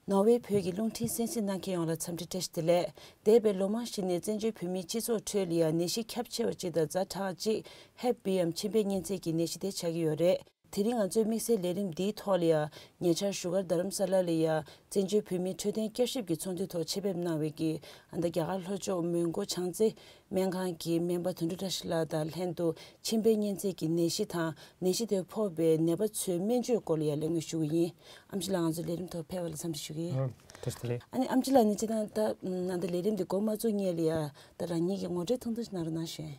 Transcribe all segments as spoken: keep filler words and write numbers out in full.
ནོར་ཝེ་བོད་ཀྱི་རླུང་འཕྲིན་གསན་གཟིགས་གནང་མཁན་ཡོངས་ལ་འཚམས་འདྲི་བཀྲ་ཤིས་བདེ་ལེགས། འདས་པའི་ལོ་མང་ཞིག་ནས་བཙན་བྱོལ་བོད་མིའི་སྤྱི་ཚོགས་ཁྲོད་ལ་ཡང་ནད་གཞི་ཁྱབ་ཆེ་བ་གཅིག་དང་ཛ་དྲག་གཅིག་ཧེབ་བི་ཨེམ་མཆིན་པའི་གཉན་ཚད་ཀྱི་ནད་གཞི་དེ་ཆགས་ཀྱི་ཡོད་རེད། དེ་རིང་ང་ཚོའི་དམིགས་བསལ་ལས་རིམ་འདིའི་ཐོག་ལ་ཡང་ཉེ་ཆར་བཞུགས་སྒར་རྡ་རམ་ས་ལ་ལ་ཡང་བཙན་བྱོལ་བོད་མིའི་འཕྲོད་བསྟེན་བསྐྱར་ཞིབ་ཀྱི་ཚོགས་འདུའི་ཐོག་ཆེད་ཕེབས་གནང་བའི་གི་ཨ་ད་རྒྱ་གར་ལྷོ་ཕྱོགས་མོན་གྷོ་བྱང་རྩེ་སྨན་ཁང་གི་སྨན་པ་དོན་གྲུབ་བཀྲ་ཤིས་ལགས་དང་ལྷན་དུ་མཆིན་པའི་གཉན་ཚད་ཀྱི་ནད་གཞི་དང་ནད་གཞི་དེ་ཕོག་པའི་ནད་པ་ཚོའི་སྨན་བཅོས་སྐོར་ལ་ཡང་གླེང་མོལ་ཞུ་གི་ཡིན། ཨེམ་ཆི་ལགས་ང་ཚོའི་ལས་རིམ་ཐོག་ཕེབས་པ་ལ་འཚམས་འདྲི་ཞུ་གི་ཡིན། ཨ་ནི་ཨེམ་ཆི་ལགས་ནི་སྤྱིར་བཏང་ད་ཨ་ད་ལས་རིམ་འདི་འགོ་མ་བཙུགས་སྔོན་ལ་ཡང་ད་རང་ཉིད་ཀྱི་ངོ་སྤྲོད་ཐུང་ཐུང་ཞིག་གནང་རོགས་གནང་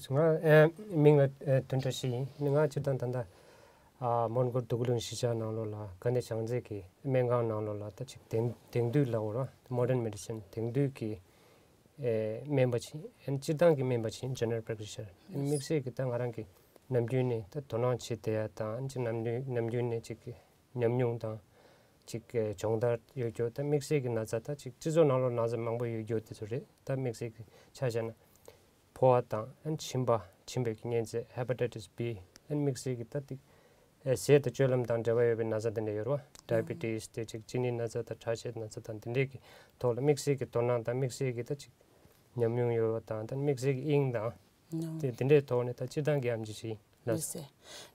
ཞུ། ང་ཨེ་མིང་ལ་ཨེ་དོན་གྲུབ་བཀྲ་ཤིས་ཡིན། ང་སྤྱིར་བཏང་ད་ལྟ་ཨ་མོན་གྷོ་འདོད་རྒུ་གླིང་གཞིས་ཆགས་ནང་ལོགས་ལ་དགའ་ལྡན་བྱང་རྩེ་གི་སྨན་ཁང་ནང་ལོགས་ལ་ད་ཅིག་དེང་དེང་དུས་ལ་འོ་ར་མོ་ཌན་མེ་ཌི་སིན་དེང་དུས་ཀྱི་ཨེ་སྨན་པ་ཅིག་ཨེ་སྤྱིར་བཏང་གི་སྨན་པ་ཅིག་ཇེ་ནེ་རལ་པེ་རེག་ཊི་ཤི་ནར། ཨེ་དམིགས་བསལ་གྱི་ད་ང་རང་གི་ནམ་རྒྱུན་ནས་ད་དོ་སྣང་བྱེད་བསྡད་ཡ་དང་ཅིག་ནམ་རྒྱུན་ནམ་རྒྱུན་ནས་ཅིག་གི་ཉམས་མྱོང་དང་ཅིག་གི་སྦྱོང་བརྡར་ཡོད་རྒྱུ་ད་དམིགས་བསལ་གྱི་ན་ཚ་ད་ཅིག་སྤྱི་ཚོགས་ནང་ལོགས་ན་ཚ་མང་པོ་ཡོད་རྒྱུ་དེ་ཚོ་རེད། ད་དམིགས་བསལ་གྱི་ཆ་བཞག་ན་ཕོ་བ་དང་ཨ་ནི་མཆིན་པ་མཆིན་པའི་གི་གཉན་ཚད་ཧེ་པ་ཊའི་ཊི་སི་བི་ཨ་ནི་དམིགས་བསལ་གྱི་ད་ཏིག་ཟས་དང་སྤྱོད་ལམ་དང་འབྲེལ་བ་ཡོད་པའི་ན་ཚ་དེ་འདྲ་ཡོད་རེད་བ། ཌའི་བི་ཊི་སི་དེ་ཅིག་གཅིན་སྙི་ན་ཚ་དང་ཁྲག་ཤེད་ན་ཚ་དང་དེ་འདྲའི་གི་ཐོག་ལ་དམིགས་བསལ་གྱི་དོ་སྣང་དང་དམིགས་བསལ་གྱི་ད་ཅིག་ཉམས་མྱོང་ཡོད་པ་དང་ད་དམིགས་བསལ་གྱི་དབྱིངས་དང་། དེ་དེ་འདྲའི་ཐོག་ནས་ད་སྤྱིར་བཏང་གི་ཨེམ་ཆི་ཞིག་ལགས། ལགས་སེ།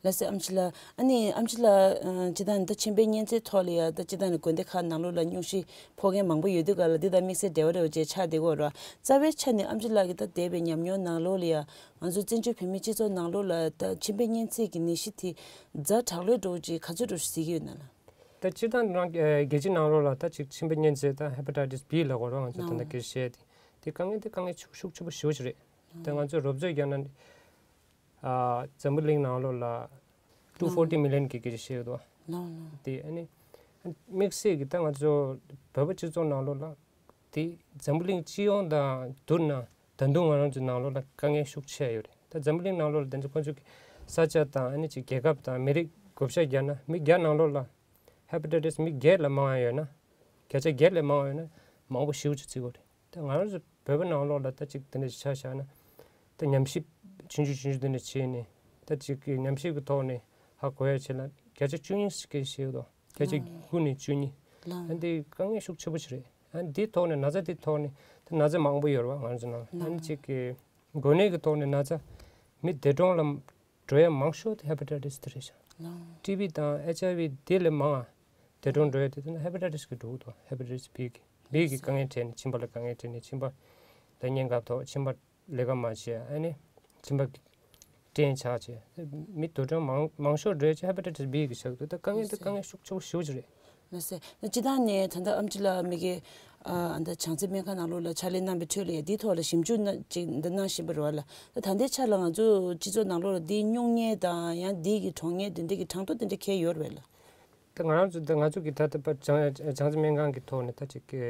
ལགས་སེ་ཨེམ་ཆི་ལགས། ཨ་ནི་ཨེམ་ཆི་ལགས་ཨ་སྤྱིར་བཏང་ནི་ད་མཆིན་པའི་གཉན་ཚད་ཐོག་ལ་ཡ་ད་སྤྱིར་བཏང་ནི་དགོན་སྡེ་ཁག་ནང་ལོགས་ལ་སྙུང་གཞི་ཕོག་མཁན་མང་པོ་ཡོད་དུས་ག་ལ་འདི་དང་དམིགས་བསལ་འབྲེལ་བ་རེ་བ་ཅིག་ཆགས་བསྡད་ཀྱི་ཡོད་རེད་བ། རྩ་བའི་ཆ་ནས་ཨེམ་ཆི་ལགས་ཀྱི་ད་འདས་པའི་ཉམས་མྱོང་ནང་ལོགས་ལ་ཡ་ང་ཚོ་བཙན་བྱོལ་བོད་མིའི་སྤྱི་ཚོགས་ནང་ལོགས་ལ་ད་མཆིན་པའི་གཉན་ཚད་ཀྱི་ནད་གཞི་དེ་ཛ་དྲག་ལོས་འགྲོ་ཅིག་ག་ཚོད་འགྲོ་ཞིག་གཟིགས་ཀྱི་ཡོད་ན་ལགས། ད་སྤྱིར་བཏང་རང་རྒྱལ་སྤྱི་ནང་ལོགས་ལ་ད་ཅིག་མཆིན་པའི་གཉན་ཚད་ད་ཧེ་པ་ཊའི་ཊི་སི་བི་ལབ་དགོས་རེད་བ། ང་ཚོ་ད་ལྟ་ཨོ་སྐད་ཆ་བཤད་དེ་དེ་དཀའ་ངལ་དེ་དཀའ་ངལ་ཤུགས་ཤུགས་ཆེན་པོ་ཞེ་པོ་ཅིག་རེད། ད་ང་ཚོས་རོབ་ཚོད་བརྒྱབ་ན་ཨ་འཛམ་བུ་གླིང་ནང་ལོགས་ལ་ཊུ་ཕོར་ཊི་མི་ལི་ཡན་གྱི་སྐད་ཆ་བཤད་ཡོད་དོ། ལགས་ལགས། དེ་ཨ་ནི་དམིགས་བསལ་གྱི་ད་ང་ཚོ་བོད་པ་སྤྱི་ཚོགས་ནང་ལོགས་ལ་དེ་འཛམ་བུ་གླིང་སྤྱི་ཡོངས་དང་བསྡུར་ན་ད་དུང་ང་རང་ཚོའི་ནང་ལོགས་ལ་དཀའ་ངལ་ཤུགས་ཆེ་ཡོད་རེད། ད་འཛམ་བུ་གླིང་ནང་ལོགས་ལ་དེ་ཚོ་ཁོང་ཚོ་གི་ས་ཆ་དང་ཨ་ནི་ཅིག་རྒྱལ་ཁབ་དང་མི་རིགས་བགོ་བཤའ་བརྒྱབ་ན་མི་བརྒྱ་ནང་ལོགས་ལ་ཧེ་པ་ཊའི་ཊི་སི་མི་བརྒྱད་ལས་མང་བ་ཡོད་ན་བརྒྱ་ཆ་བརྒྱད་ལས་མང་བ་ཡོད་ན་མང་པོ་ཞེ་པོ་ཅིག་བརྩི་དགོས་རེད། ད་ང་རང་ཚོ་བོད་པ་ནང་ལོགས་ལ་ད་ཅིག་དེ་འདྲ་ཆ་བཞག་ན་ད་ཉམས་ཞིབ་ཆུང་ཆུང་ཆུང་ཆུང་དེ་འདྲ་བྱས་ནས་ད་ཅིག་གི་ཉམས་ཞིབ་ཀྱི་ཐོག་ནས་ཧ་གོ་ཡ་བྱས་ན་བརྒྱ་ཆ་བཅུ་གཉིས་ཀྱི་ཞིག་དང་བརྒྱ་ཆ་དགུ་ནས་བཅུ་གཉིས་ཨ་འདི་དཀའ་ངལ་ཤུགས་ཆེ་པོ་ཞིག་རེད། ཨ་འདིའི་ཐོག་ནས་ན་ཚ་འདིའི་ཐོག་ནས་ད་ན་ཚ་མང་པོ་ཡོད་རེད་བ། ང་རང་ཚོ་ནང་ཨ་ནི་ཅིག་གི་འགོས་ནད་ཀྱི་ཐོག་ནས་ན་ཚ་མི་འདས་གྲོངས་ལ་འགྲོ་ཡ་མང་ཤོས་དེ་ཧེ་པ་ཊའི་ཊི་སི་དེ་རེད་ཤག། ལགས། ཊི་བི་དང་ཨེཆ་ཨའི་ཝི་དེ་ལས་མང་བ་འདས་གྲོངས་འགྲོ་ཡ་དེ་ད་ཧེ་པ་ཊའི་ཊི་སི་གི་འགྲོ་གི་འདུག། ཧེ་པ་ཊའི་ཊི་སི་བི་གི་བི་གི་དཀའ་ངལ་འཕྲད་ནས་མཆིན་པ་ལ་དཀའ་ངལ་འཕྲད་ནས་མཆིན་པ་ལ་གཉན་ཁ་ཐོག་མཆིན་པ་ལས་ཀ་མ་བྱས་ཨ་ནི་མཆིན་པ་སྐྲན་ཆགས་བྱས་མི་འདས་གྲོངས་མང་མང་ཤོས་འགྲོ་ཡ་ཅིག་ཧེ་པ་ཊའི་ཊི་སི་བི་གི་ཆགས་འདུག། ད་དཀའ་ངལ་དེ་དཀའ་ངལ་ཤུགས་ཆེ་པོ་ཞེ་པོ་ཅིག་རེད། ལགས་སེ། སྤྱིར་བཏང་ནས་ད་ལྟ་ཨེམ་ཆི་ལགས་མ་གི་ཨ་ད་བྱང་རྩེ་སྨན་ཁང་ནང་ལོགས་ལ་ཕྱག་ལས་གནང་བའི་ཁྲོད་ལ་ཡང་འདིའི་ཐོག་ལ་ཞིབ་འཇུག་གནང་ཅིག་འདི་གནང་བཞིན་པ་རེད་བ་ལགས། ད་ད་ལྟའི་ཆ་ལ་ང་ཚོ་སྤྱི་ཚོགས་ནང་ལོགས་ལ་འདིའི་སྨྱུང་གནས་དང་ཡང་འདི་གི་གྲོངས་མཁན་འདི་འདྲ་གི་གྲངས་ཐོ་འདི་འདྲ་གང་ཡོད་རེད་བ་ལགས། ད་ང་རང་ཚོ་ད་ང་ཚོ་གི་ད་ལྟ་བར་བྱང་བྱང་རྩེ་སྨན་ཁང་གི་ཐོག་ནས་ད་ཅིག་གི་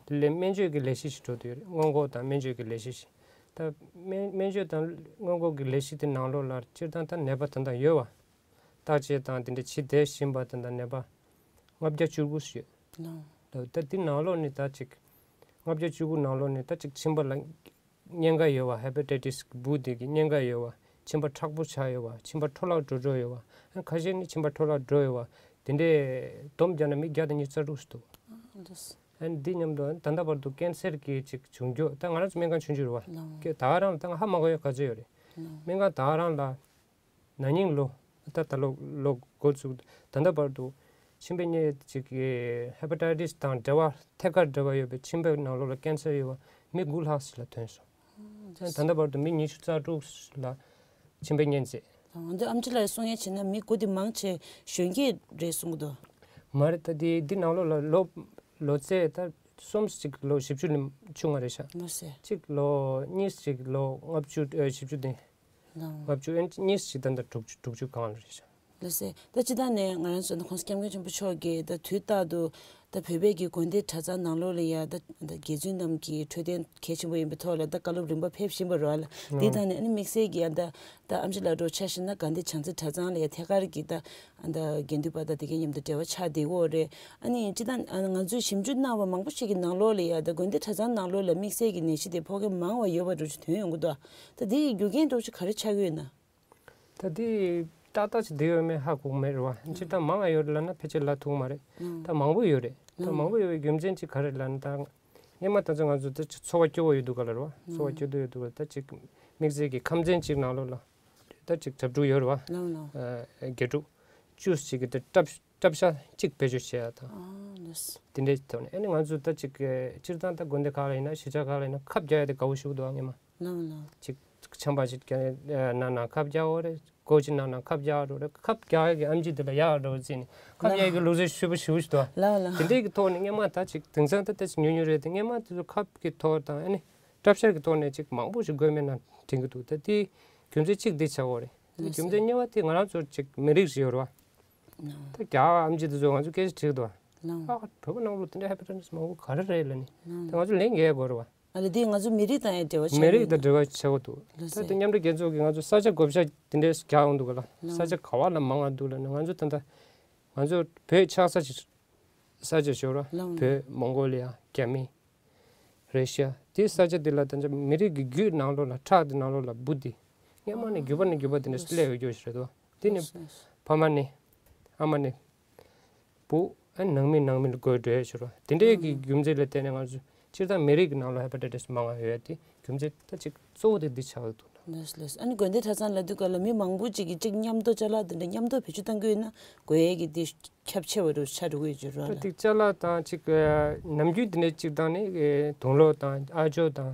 ལས་སྨན་བཅོས་ཀྱི་ལས་གཞི་ཞིག་འགྲོ་བསྡད་ཡོད་རེད། སྔོན་འགོག་དང་སྨན་བཅོས་ཀྱི་ལས་གཞི་ཞིག། ད་སྨན་སྨན་བཅོས་དང་སྔོན་འགོག་གི་ལས་གཞི་དེ་ནང་ལོགས་ལ་སྤྱིར་བཏང་ད་ནད་པ་ད་ལྟ་ཡོད་བ། བརྟག་དཔྱད་དང་དེ་འདྲ་བྱེད་བསྡད་བཞིན་པ་དེ་འདྲ་ནད་པ་ལྔ་བརྒྱ་བཅུ་དགུ་ཞིག་ཡོད། ལགས། ད་ད་འདི་ནང་ལོགས་ནས་ད་ཅིག་ལྔ་བརྒྱ་བཅུ་དགུ་ནང་ལོགས་ནས་ད་ཅིག་མཆིན་པ་ལ་གཉན་ཁ་ཡོད་བ། ཧེ་པ་ཊའི་ཊི་སི་བུ་དེ་གི་གཉན་ཁ་ཡོད་བ། མཆིན་པ་མཁྲེགས་པོ་ཆགས་ཡོད་བ། མཆིན་པ་འཕྲོ་བརླག་འགྲོ་འགྲོ་ཡོད་བ། ཁ་ཤས་ནི་མཆིན་པ་འཕྲོ་བརླག་འགྲོ་ཡོད་བ། དེ་འདྲས་བསྡོམས་བརྒྱབ་ན་མི་བརྒྱ་དང་ཉི་ཤུ་རྩ་དྲུག་ཞིག་འདུག། ཨ་འདི་མཉམ་དུ་ད་ལྟ་བར་དུ་ཀན་སར་གྱི་ཅིག་བྱུང་རྒྱུ་ད་ང་རང་ཚོ་སྨན་ཁང་ཆུང་ཆུང་རེད་བ། ལགས། ཀྱེ་ད་ག་རང་ལ་ད་ང་ཧ་མ་གོ་ཡ་ག་ཚོད་ཡོད་རེད། ལགས། སྨན་ཁང་ད་ག་རང་ལ་ན་ནིང་ལོ་ད་ད་ལོ་ལོ་འགོ་བཙུགས་ད་ལྟ་བར་དུ་མཆིན་པའི་གཉན་ཅིག་གི་ཧེ་པ་ཊའི་ཊི་སི་དང་འབྲེལ་བ་ཐད་ཀར་འབྲེལ་བ་ཡོད་པའི་མཆིན་པའི་ནང་ལོགས་ལ་ཀན་སར་ཡོད་པ་མི་དགུ་ལྷག་ཞིག་ལ་ཐོན་སོང་། ཨ་ད་ལྟ་བར་དུ་མི་ཉི་ཤུ་རྩ་དྲུག་ལ་མཆིན་པའི་གཉན་ཚད། ང་ཚོ་ཨེམ་ཆི་ལགས་གསུང་ཡ་བྱས་ན་མི་དགུ་དེ་མང་ཆེ་གཞོན་སྐྱེས་རེད་གསུང་གི་འདུག། མ་རེད། ད་དེ་འདི་ནང་ལོགས་ལ་ལོ་ལོ་ཚད་ད་སོམས་ཅིག་ལོ་བཞི་བཅུ་ལས་ཆུང་བ་རེད་ཤག། ལགས་སེ། གཅིག་ལོ་གཉིས་ཅིག་ལོ་ལྔ་བཅུ་ཨ་བཞི་བཅུ་དེ། ལགས། ལྔ་བཅུ་ཨ་གཉིས་ཅིག་ད་ད་དྲུག་ཅུ་དྲུག་ཅུ་སྒང་ལ་རེད་ཤག། ལགས་སེ། ད་སྤྱིར་བཏང་ནས་ང་རང་ཚོ་ད་༸གོང་ས་༸སྐྱབས་མགོན་ཆེན་པོ་མཆོག་གིས་ད་དུས་རྟག་ཏུ་ད་བོད་པའི་གི་དགོན་སྡེ་གྲྭ་ཚང་ནང་ལོགས་ལ་ཡ་ད་ད་དགེ་བཙུན་རྣམས་ཀྱི་འཕྲོད་བསྟེན་གལ་ཆེན་པོ་ཡིན་པའི་ཐོག་ལ་ད་བཀའ་སློབ་རིམ་པ་ཕེབས་བཞིན་པ་རེད་བ་ལགས། དེ་ལགས། དང་ནས་ཨ་ནི་དམིགས་བསལ་གྱི་ཡ་ད་ད་ཨེམ་ཆི་ལགས་འགྲོ་ཆ་བཞག་ན་དགའ་ལྡན་བྱང་རྩེ་གྲྭ་ཚང་ལ་ཡ་ཐད་ཀར་གྱི་ད་ད་དགེ་འདུན་པ་དང་དེ་གའི་མཉམ་དུ་འབྲེལ་བ་ཆགས་བསྡད་ཡོད་རེད། ཨ་ནི་སྤྱིར་བཏང་ཨ་ང་ཚོས་ཞིབ་འཇུག་གནང་བ་མང་པོ་ཞིག་གི་ནང་ལོགས་ལ་ཡ་ད་དགོན་སྡེ་གྲྭ་ཚང་ནང་ལོགས་ལ་དམིགས་བསལ་གྱི་ནད་གཞི་དེ་ཕོག་མཁན་མང་བ་ཡོད་པ་འདྲ་ཞིག་ཐོན་ཡོང་གི་འདུག། ད་དེ་ཡི་རྒྱུ་རྐྱེན་འདྲ་ཞིག་ག་རེ་ཆགས་ཀྱི་ཡོད་ན། ད་དེ་ཏག་ཏག་ཅིག་བསྡད་ཡོད་མེད་ཧ་གོ་གི་མེད་རེད་བ། སྤྱིར་བཏང་མང་ང་ཡོད་རེད་ལབ་ན་ཕལ་ཆེར་ལབ་ཐུབ་མ་རེད། ད་མང་པོ་ཡོད་རེད། ད་མང་པོ་ཡོད་པའི་རྒྱུ་མཚན་ཅིག་ག་རེ་ལབ་ན། ད་སྔོན་མ་ད་ཚོ་ང་ཚོ་ད་ཅིག་འཚོ་བ་སྐྱོ་བོ་ཡོད་དུས་ག་ལ་རེད་བ། འཚོ་བ་སྐྱོ་དུས་ཡོད་དུས་ག་ལ། ད་ཅིག་དམིགས་བསལ་གྱི་ཁམས་ཚན་ཅིག་ནང་ལོགས་ལ་ད་ཅིག་གྲ་སྒྲིག་ཡོད་རེད་བ། ལགས་ལགས། ཨ་དགེ་ཕྲུག་བཅུ་ཞིག་གི་ད་གྲབས་གྲབས་ཤ་གཅིག་བེད་སྤྱོད་བྱེད་ཡ་དང་། ཨ་ལགས། དེ་འདྲའི་ཐོག་ནས་ཨ་ནི་ང་ཚོ་ད་ཅིག་སྤྱིར་བཏང་ད་དགོན་སྡེ་ཁག་ལ་ཡིན་ན་གཞིས་ཆགས་ཁག་ལ་ཡིན་ན་ཁབ་རྒྱག་ཡ་དེ་དགའ་བོ་ཞིག་འདུག་ཨ། སྔོན་མ་ལགས་ལགས། ཅིག་ཆམ་པ་ཞིག་ནང་ན་ཁབ་རྒྱག་འོ་རེད། སྒོ་ཅིག་ནང་ན་ཁབ་རྒྱག་འགྲོ་རེད། ཁབ་རྒྱག་ཡ་གི་ཨེམ་ཆི་དེ་ལ་ཡག་འགྲོ་བ་བརྩིས་ནས་ཁབ་རྒྱག་ཡ་གི་ལུགས་སྲོལ་ཞེ་པོ་ཞེ་པོ་ཞིག་འདུག་ཨ། ལགས་ལགས། དེ་འདྲའི་གི་ཐོག་ནས་སྔོན་མ་ད་ཅིག་དེང་སང་ད་ད་ཅིག་ཉུང་ཉུང་རེད་དེ། སྔོན་མ་དེ་ཚོ་ཁབ་གི་ཐོག་དང་ཨ་ནི་གྲབས་ཤ་གི་ཐོག་ནས་ཅིག་མང་པོ་ཞིག་དགོས་མེད་ན་དྲན་གི་འདུག་ད་དེའི་རྒྱུ་མཚན་གཅིག་དེ་ཆགས་འོ་རེད། ལགས་རྒྱུ་མཚན་གཉིས་པ་དེ་ང་རང་ཚོ་ཅིག་མི་རིགས་ཤིག་ཡོད་རེད་བ། ད་རྒྱ་ཨེམ་ཆི་དེ་ཚོ་ང་ཚོ་སྐད་ཆ་དྲིས་འདུག་བ། ལགས། ཨ་བོད་པ་ནང་ལོགས་དེ་འདྲ་ཧེ་པ་ཊའི་ཊིས་མང་པོ་ག་རེ་རེད་ལབ་ནས། ད་ང་ཚོ་ལན་རྒྱག་དགོས་རེད་བ། ཨ་ལས་དེ་ང་ཚོ་མི་རིགས་དང་ཡང་འབྲེལ་བ་ཆགས། མི་རིགས་དང་འབྲེལ་བ་ཆགས་ཀྱི་འདུག་ད་ལྟ་མཉམ་འབྲེལ་རྒྱལ་ཚོགས་ཀྱིས་ང་ཚོ་ས་ཆ་བགོ་བཤའ་དེ་འདྲའི་རྒྱག་ཡོང་འདུག་ག་ལ། ས་ཆ་ག་བ་ལ་མང་བ་འདུག་ལབ་ན། ང་ཚོ་ད་ལྟ་ང་ཚོ་བོད་ཆགས་ས་ཆ་ས་ཆ་ཞོར་བ། བོད། མོང་གོ་ལི་ཡ། རྒྱ་མི། རེ་ཤི་ཡ། དེ་ས་ཆ་དེ་ལ་ད་ཆ་མི་རིགས་ཀྱི་རྒྱུད་ནང་ལོགས་ལ། ཁྲག་དེ་ནང་ལོགས་ལ་བུ་དེ་སྔོན་མ་ནས་རྒྱུད་པ་ནས་རྒྱུད་པ་དེ་འདྲ་སླེབས་ཡོད་རྒྱུ་ཞིག་རེད་དོ། དེ་ནས་ཕ་མ་ནས་ཨ་མ་ནས་བུ། ཨ་ནང་མི་ནང་མི་ལ་འགོས་འགྲོ་ཡ་ཞིག་རེད། དེ་འདྲའི་གི་རྒྱུ་མཚན་ལ་བརྟེན་ནས་ང་ཚོ་སྤྱིར་བཏང་མི་རིགས་ཀྱི་ནང་ལ་ཧེ་པ་ཊའི་ཊིས་མང་བ་ཡོད་དེ། རྒྱུ་མཚན་ད་ཅིག་གཙོ་བོ་དེ་འདི་ཆགས་འདུག་ན། ལགས་ལགས། ཨ་ནི་དགོན་སྡེ་གྲྭ་ཚང་ལབ་དུས་སྐབས་ལ་མི་མང་པོ་ཅིག་གིས་ཅིག་མཉམ་དུ་ཅ་ལག་དེ་འདྲ་མཉམ་དུ་བེད་སྤྱོད་གཏང་གི་ཡོད་ན་དགོས་ཡས་ཀྱི་དེ་ཁྱབ་ཆེ་བ་རུ་ཆགས་འགྲོ་གི་ཡོད་ཀྱི་རེད་ད་ལ། དེ་ཅ་ལག་དང་ཅིག་ནམ་རྒྱུན་དེ་འདྲ་སྤྱིར་བཏང་ནི་དུག་ལོག་དང་ཨ་ཅོ་དང་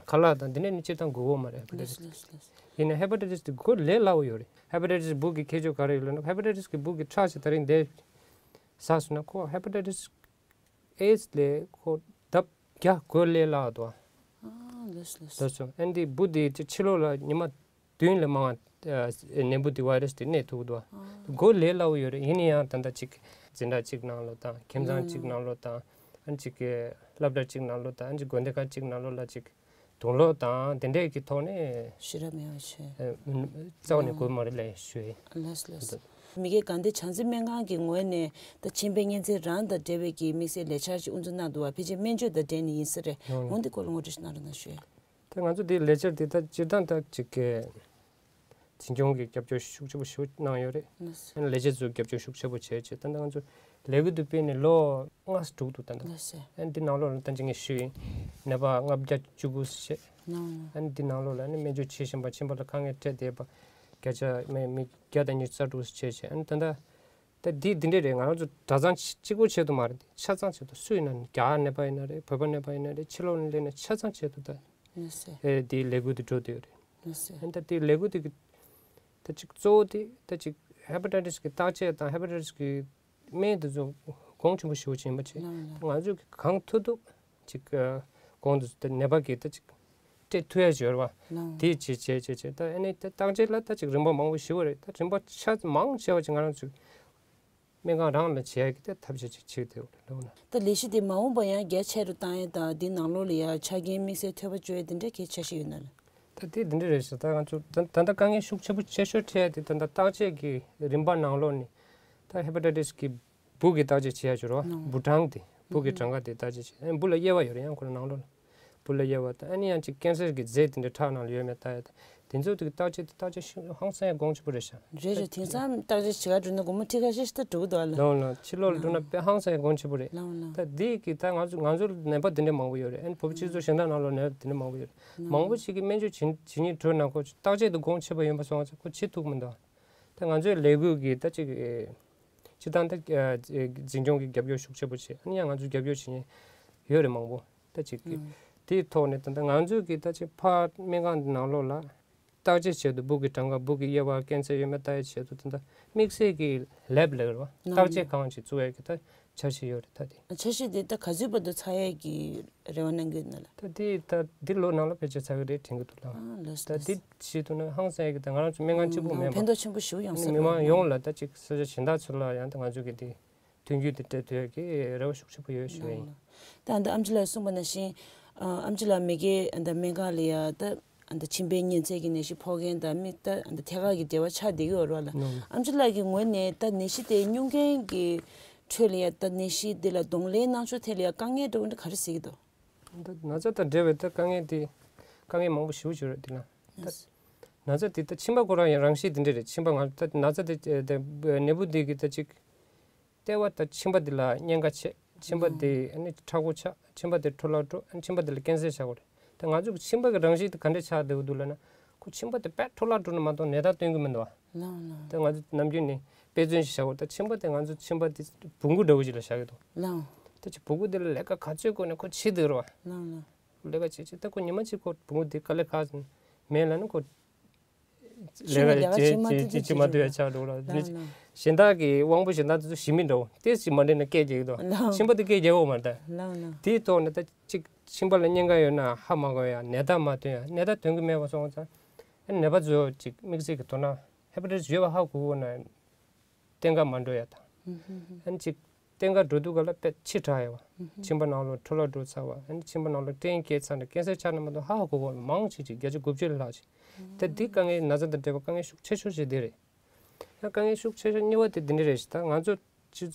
ཁ་ལག་དང་དེ་འདྲ་ནི་སྤྱིར་བཏང་དགོས་ཀྱི་མ་རེད། ཧེ་པ་ཊའི་ཊིས། ལགས་ལགས་ལགས། ཡིན་ན་ཧེ་པ་ཊའི་ཊིས་དེ་འགོ་ལས་སླ་བོ་ཡོད་རེད། ཧེ་པ་ཊའི་ཊིས་བུ་གི་ཁྱད་ཆོས་ག་རེ་ཡོད་ལབ་ན། ཧེ་པ་ཊའི་ཊིས་གི་བུ་གི་ཁྲག་ཞིག་ད་རིང་འདི་ཟ་སོང་ན་ཁོ་ཧེ་པ་ཊའི་ཊིས་ཨེ་ཌིས་ལས་ཁོ་ལྡབ་བརྒྱ་འགོས་ལས་སླ་བ་འདུག་ཨ། ཨ་ལགས་ལགས། ལགས་སོ། ཨ་ནི་བུ་དེ་ཕྱི་ལོགས་ལ་ཉི་མ་བདུན་ལས་མང་བ་ནད་འབུ་དེ་བྷའི་རེས་དེ་གནས་ཐུབ་འདུག་ཨ། འགོས་ལས་སླ་བོ་ཡོད་རེད། ཡིན་ན་ཡང་ད་ལྟ་ཅིག་འཛིན་གྲྭ་གཅིག་ནང་ལོགས་དང་ཁྱིམ་ཚང་གཅིག་ནང་ལོགས་དང་། ཨ་ནི་ཅིག་སློབ་གྲྭ་གཅིག་ནང་ལོགས་དང་། ཨ་ནི་ཅིག་དགོན་སྡེ་ཁག་གཅིག་ནང་ལོགས་ལ་ཅིག་དུག་ལོག་དང་དེ་འདྲས་ཀྱི་ཐོག་ནས་ཤེས་རབ་མེད་པ་བྱས། རྩ་བ་ནས་འགོས་མ་རེད་ལབ་ཞུ་ཡིན། ལགས་ལགས། མི་སྒེར་དགའ་ལྡན་བྱང་རྩེ་སྨན་ཁང་གི་ངོས་ནས་ད་མཆིན་པའི་གཉན་ཚད་རང་དང་འབྲེལ་བའི་གི་དམིགས་བསལ་ལས་འཆར་ཞིག་དབུ་འཛུགས་གནང་འདུག་བ། ཕལ་ཆེར་སྨན་བཅོས་དང་འབྲེལ་ནས་ཡིན་ས་རེད། འོ་འདི་སྐོར་ལ་ངོ་སྤྲོད་ཞིག་གནང་རོགས་གནང་ཞུ་ཡ། ད་ང་ཚོ་འདི་ལས་འཆར་འདི་ད་སྤྱིར་བཏང་ད་ཅིག་གི་འཛིན་སྐྱོང་གི་རྒྱབ་སྐྱོར་ཤུགས་ཆེ་པོ་ཞིག་གནང་ཡོད་རེད། ལགས་སོ། ལས་བྱེད་ཚོས་རྒྱབ་སྐྱོར་ཤུགས་ཆེ་པོ་བྱས་བྱས། ད་ལྟ་ང་ཚོ་ལས་འགུལ་འདི་སྤེལ་ནས་ལོ་ལྔ་དྲུག་འདུག་ད་ལྟ། ལགས་སོ། ཨ་ནི་འདི་ནང་ལོགས་ལ་ད་ཅི་ངས་ཞུས་ཡིན། ནད་པ་ལྔ་བརྒྱ་བཅུ་དགུ་བྱས། ཨ་ནི་འདི་ནང་ལོགས་ལ་ཨ་ནི་སྨན་བཅོས་བྱེད་བཞིན་པ། མཆིན་པ་ལ་དཀའ་ངལ་འཕྲད་བསྡད་པ་བརྒྱ་ཆ་མི་མི་བརྒྱ་དང་ཉི་ཤུ་རྩ་དྲུག་བྱས་བྱས། ཨ་ནི་ད་ལྟ་ད་འདི་འདི་འདྲས་རེད། ང་རང་ཚོ་གྲྭ་ཚང་གཅིག་པོ་ཆེད་དུ་མ་རེད། ཆ་ཚང་ཆེད་དུ། སུ་ཡིན་ན་རྒྱ་ནད་པ་ཡིན་ན་རེད། བོད་པ་ནད་པ་ཡིན་ན་རེད། ཕྱི་ལོགས་ནས་སླེབས་ན་ཆ་ཚང་ཆེད་དུ་ད། ལགས་སོ། ཨེ་དེའི་ལས་འགུལ་དེ་འགྲོ་བསྡད་ཡོད་རེད། ལགས་སོ། ཨ་ནི་ད་དེའི་ལས་འགུལ་དེ་གི་ད་ཅིག་གཙོ་བོ་དེ་ད་ཅིག་ཧེ་པ་ཊའི་ཊིས་གི་བརྟག་དཔྱད་དང་ཧེ་པ་ཊའི་ཊིས་གི་སྨན་དེ་ཚོ་གོང་ཆེན་པོ་ཞེ་པོ་ཅིག་ཡིན་པ་བྱས། ལགས་ལགས། ང་ཚོས་གང་ཐུབ་ཐུབ་ཅིག་གོང་དུ་ད་ནད་པ་གི་ད་ཅིག་སྤྲད་ཐུབ་ཡ་ཅིག་ཡོད་རེད་བ། ལགས། དེ་བྱས་བྱས་བྱས་བྱས། ད་ཨ་ནི་ད་བརྟག་དཔྱད་ལ་ད་ཅིག་རིམ་པ་མང་པོ་ཞིག་ཡོད་རེད། ད་རིམ་པ་ཆ་མང་ཆེ་བ་ཅིག་ང་རང་ཚོས་སྨན་ཁང་རང་ལ་བྱེད་ཡ་གི་ད་ཐབས་ཤེས་ཅིག་བྱེད་དེ་ཡོད་རེད་ལོ་ན། ད་ལས་གཞི་དེ་མ་འོངས་པ་ཡང་རྒྱ་ཆེ་རུ་བཏང་ཡ་དང་འདི་ནང་ལོགས་ལ་ཡ་ཆ་རྐྱེན་དམིགས་བསལ་ཐོལ་པ་བཅོ་ཡ་དེ་འདྲ་གལ་ཆེ་ཤོས་ཡོད་ན་ལ། ད་དེ་འདི་འདྲ་རེད་ཤག་ད་ང་ཚོ་ད་ད་ལྟ་དཀའ་ངལ་ཤུགས་ཆེ་པོ་ཆེ་ཤོས་འཕྲད་ཡ་དེ་ད་ལྟ་བརྟག་དཔྱད་ཀྱི་རིམ་པ་ནང་ལོགས་ནས་ད་ཧེ་པ་ཊའི་ཊིས་གི་འབུ་གི་བརྟག་དཔྱད་བྱེད་ཡ་ཅིག་ཡོད་རེད་བ། ལགས། འབུ་གྲངས་དེ། འབུ་གི་གྲངས་ཀ་དེ་བརྟག་དཔྱད་བྱེད། ཨ་ནི་འབུ་ལ་དབྱེ་བ་ཡོད་རེད། ཡང་ཁོ་རང་ནང་ལོགས་ལ་འབུ་ལ་དབྱེ་བ་དང་། ཨ་ནི་ཡང་ཅིག་ཀེན་སར་གི་རྫས་དེ་འདྲ་ཁྲག་ནང་ལ་ཡོད་མེད་ལྟ་ཡ་དང་། དེ་ཚོ་དེ་གི་བརྟག་དཔྱད་དེ་བརྟག་དཔྱད་ཤིན་ཧང་སང་ཡ་གོང་ཆེ་པོ་རེད་ཤག་རེད་ཤག། དེང་སང་བརྟག་དཔྱད་བྱེད་ག་འགྲོ་ན་སྒོར་མོ་ཁྲི་ཁ་ཤས་ཤིག་ད་འགྲོ་གི་འདུག་ཨ་ལ། ལགས་ལགས། ཕྱི་ལོགས་ལ་འགྲོ་ན་དཔེ་ཧང་སང་ཡ་གོང་ཆེ་པོ་རེད། ལགས་ལགས། ད་འདི་གི་ད་ང་ཚོ་ང་ཚོ་ནད་པ་དེ་འདྲ་མང་པོ་ཡོད་རེད། ཨ་ནི་བོད་པ་སྤྱི་ཚོགས་གཞན་དག་ནང་ལོགས་ནད་པ་དེ་འདྲ་མང་པོ་ཡོད་རེད། ལགས། མང་པོ་ཞིག་གིས་སྨན་བཅོས་བྱེད་བྱེད་སྙིང་བྲོ་ན་ཁོ་བརྟག་དཔྱད་དེ་གོང་ཆེ་པོ་ཡིན་པ་སོང་ཙང་ཁོ་བྱེད་ཐུབ་མི་འདུག་ད་ང་ཚོའི་ལས་འགུལ་གྱི་ད་ཅིག་ཨེ་སྤྱིར་བཏང་ད་ཨ་འཛིན་སྐྱོང་གི་རྒྱབ་སྐྱོར་ཤུགས་ཆེ་པོ་བྱེད། ཨ་ནི་ཡང་ང་ཚོ་རྒྱབ་སྐྱོར་བྱེད་མཁན་ཡོད་རེད་མང་པོ། ད་ཅིག་གི་ཨུམ། དེའི་ཐོག་ནས་ད་ལྟ་ང་ཚོས་ཀྱི་ད་ཅིག་ཕར་སྨན་ཁང་འདི་ནང་ལོགས་ལ་བརྟག་དཔྱད་ཆེད་དུ་འབུ་གི་གྲངས་ཀ་འབུ་གི་དབྱེ་བ་ཀན་སར་ཡོད་མེད་ལྟ་ཡའི་ཆེད་དུ་ད་ལྟ་དམིགས་བསལ་གྱི་ལེབ་ལབ་རེད་བ། ནང་བརྟག་དཔྱད་ནང་ཁང་ཞིག་བཙུགས་ཡས་ཀྱི་ད་འཆར་གཞི་ཡོད་རེད་ད་དེ། འཆར་གཞི་དེ་ད་ག་ཚོད་བར་དུ་ཚར་ཡས་ཀྱི་རེ་བ་གནང་གི་ཡོད་ན་ལ། ད་དེ་ད་འདི་ལོ་ནང་ལ་ཕལ་ཆེར་ཚར་གི་རེད་དྲན་གི་འདུག་ལ། ཨ་ལགས་སོ། ད་ལགས་སོ། འདི་བྱེད་ཐུབ་ན་ཧང་སང་ཡས་ཀྱི་ད་ང་རང་ཚོ་སྨན་ཁང་གཅིག་པུ་ཨུམ་མིན་ཕན་པ། ཐོགས་ཆེན་པོ་ཞེ་པོ་ཡོང་ཨ་ས་ནི་རེད། མི་མང་ཡོངས་ལ་ད་ཅིག་ས་ཆ་གཞན་དག་ཚོ་ལ་ཡང་ད་ང་ཚོ་གི་དེ་མཐུན་འགྱུར་དེ་སྤྲད་ཐུབ་ཡ་གི་རེ་བ་ཤུགས་ཆེན་པོ་ཡོད་ཞུ་ཡ་ཡིན། ད་ཨ་ད་ཨམ་ཆི་ལགས་གསུངས་པ་ནང་བཞིན་ཨ་ཨམ་ཆི་ལགས་མི་སྒེར་ཨ་ད་སྨན་ཁང་ལ་ཡ་ད་ཨ་ད་མཆིན་པའི་གཉན་ཚད་ཀྱི་ནད་གཞི་ཕོག་མཁན་དང་མི་ད་ཨ་ད་ཐད་ཀར་གྱི་འབྲེལ་བ་ཆགས་བསྡད་ཀྱི་ཡོད་རེད་ལ། ཨམ་ཆི་ལགས་ཀྱི་ངོས་ནས་ད་ནད་གཞི་དེ་མྱོང་མཁན་གྱི་ཁྲོད་ལ་ཡ་ད་ནད་གཞི་འདི་ལ་གདོང་ལེན་གནང་ཕྱོགས་ཐད་ལ་ཡ་དཀའ་ངལ་འདྲ་བོ་འདྲ་ག་རེ་གཟིགས་ཀྱི་འདུག་ད་ན་ཚ་དང་འབྲེལ་བའི་ད་དཀའ་ངལ་དེ་དཀའ་ངལ་མང་པོ་ཞེ་པོ་ཅིག་ཡོད་རེད་དེ་ལ། ད་ན་ཚ་དེ་ད་མཆིན་པ་ཁོ་རང་ཡང་རང་བཞིན་དེ་འདྲ་རེད། མཆིན་པ་ང་ད་ན་ཚ་དེ་དེ་ནད་འབུ་དེ་གི་ད་ཅིག་ལྟེ་བ་ད་མཆིན་པ་དེ་ལ་གཉན་ཁ་ཆེ། མཆིན་པ་དེ་ཨ་ནི་མཁྲེགས་པོ་ཆགས། མཆིན་པ་དེ་འཕྲོ་བརླག་འགྲོ། ཨ་ནི་མཆིན་པ་དེ་ལ་ཀན་སར་ཆགས་ཀྱི་རེད། ད་ང་ཚོ་གི་མཆིན་པ་གི་རང་བཞིན་དེ་ག་འདྲ་ཆགས་བསྡད་ཀྱི་འདུག་ལབ་ན། ཁོ་མཆིན་པ་དེ་དཔེ་འཕྲོ་བརླག་འགྲོ་ན་མ་གཏོགས་ནད་རྟགས་སྟོན་གྱི་མི་འདུག་བ། ལའང་ལའང་། ད་ང་ཚོ་ནམ་རྒྱུན་ནས་དཔེ་མཚོན་ཞིག་བཞག་པ། ད་མཆིན་པ་དེ་ང་ཚོ་མཆིན་པ་དེ་བོང་གུ་འདྲ་བོ་ཞིག་ལ་བཞག་གི་འདུག། ལའང་། ད་ཅིག་བོང་གུ་དེ་ལ་ལས་ཀ་ག་ཚོད་བསྐོས་ནས་ཁོ་བྱེད་སྡོད་རེད་བ། ལའང་ལའང་། ལས་ཀ་བྱེད་བྱེད། ད་ཁོ་ཉི་མ་གཅིག་ཁོ་བོང་གུ་དེ་དཀའ་ལས་ཁག་མེད་ལབ་ན་ཁོ། ཤི་ནས་ལས་ཀ་ལས་ཀ་བྱེད་བྱེད་བྱེད་བྱེད་བྱེད་མ་ཐུབ་ཡ་ཆགས་འགྲོ་ལ། ལའང་ལའང་། གཞན་དག་གི་དབང་པོ་གཞན་དག་དེ་ཚོ་ཞི་མི་འདྲ་བོ་དེ་ཞིག་མ་འདྲེས་ན་སྐད་རྒྱག་གི་འདུག། ལའང་། མཆིན་པ་དེ་སྐད་རྒྱག་གི་ཡོད་མ་རེད་ད། ལའང་ལའང་། དེའི་ཐོག་ནས་ད་ཅིག་མཆིན་པ་ལ་གཉན་ཁ་ཡོད་ན་ཧ་མ་གོ་ཡ། ནད་རྟགས་མ་སྟོན་ཡ། ནད་རྟགས་སྟོན་གྱི་མེད་པ་སོང་ཙང་། ཨ་ནད་པ་ཚོ་ཅིག་དམིགས་བསལ་གྱི་དོ་སྣང་ཧེ་པ་ཊའི་ཊི་སི་ཡོད་པ་ཧ་གོ་གོ་ན། བསྟེན་ག་མ་འགྲོ་ཡ་དང་། ཨ་ནི་ཅིག་བསྟེན་ག་འགྲོ་དུས་ག་ལ་དཔེ་ཕྱི་དྲགས་ཡོད་བ། མཆིན་པ་ནང་ལོགས་འཕྲོ་བརླག་འགྲོ་ཚར་བ། ཨ་ནི་མཆིན་པ་ནང་ལོགས་སྐྲན་སྐྱེས་ཚར་ནས་ཀན་སར་ཆགས་ན་མ་གཏོགས་ཧ་གོ་གོ་མང་ཆེ་ཅིག་བརྒྱ་ཆ་དགུ་བཅུ་ལྷག་ཅིག། ད་འདི་དཀའ་ངལ་ན་ཚ་དང་འབྲེལ་བ་དཀའ་ངལ་ཤུགས་ཆེ་ཤོས་ཤིག་འདི་རེད། ཡང་དཀའ་ངལ་ཤུགས་ཆེ་ཤོས་གཉིས་པ་དེ་འདི་འདྲ་རེད་ཤག། ད་ང་ཚོ་སྤྱི་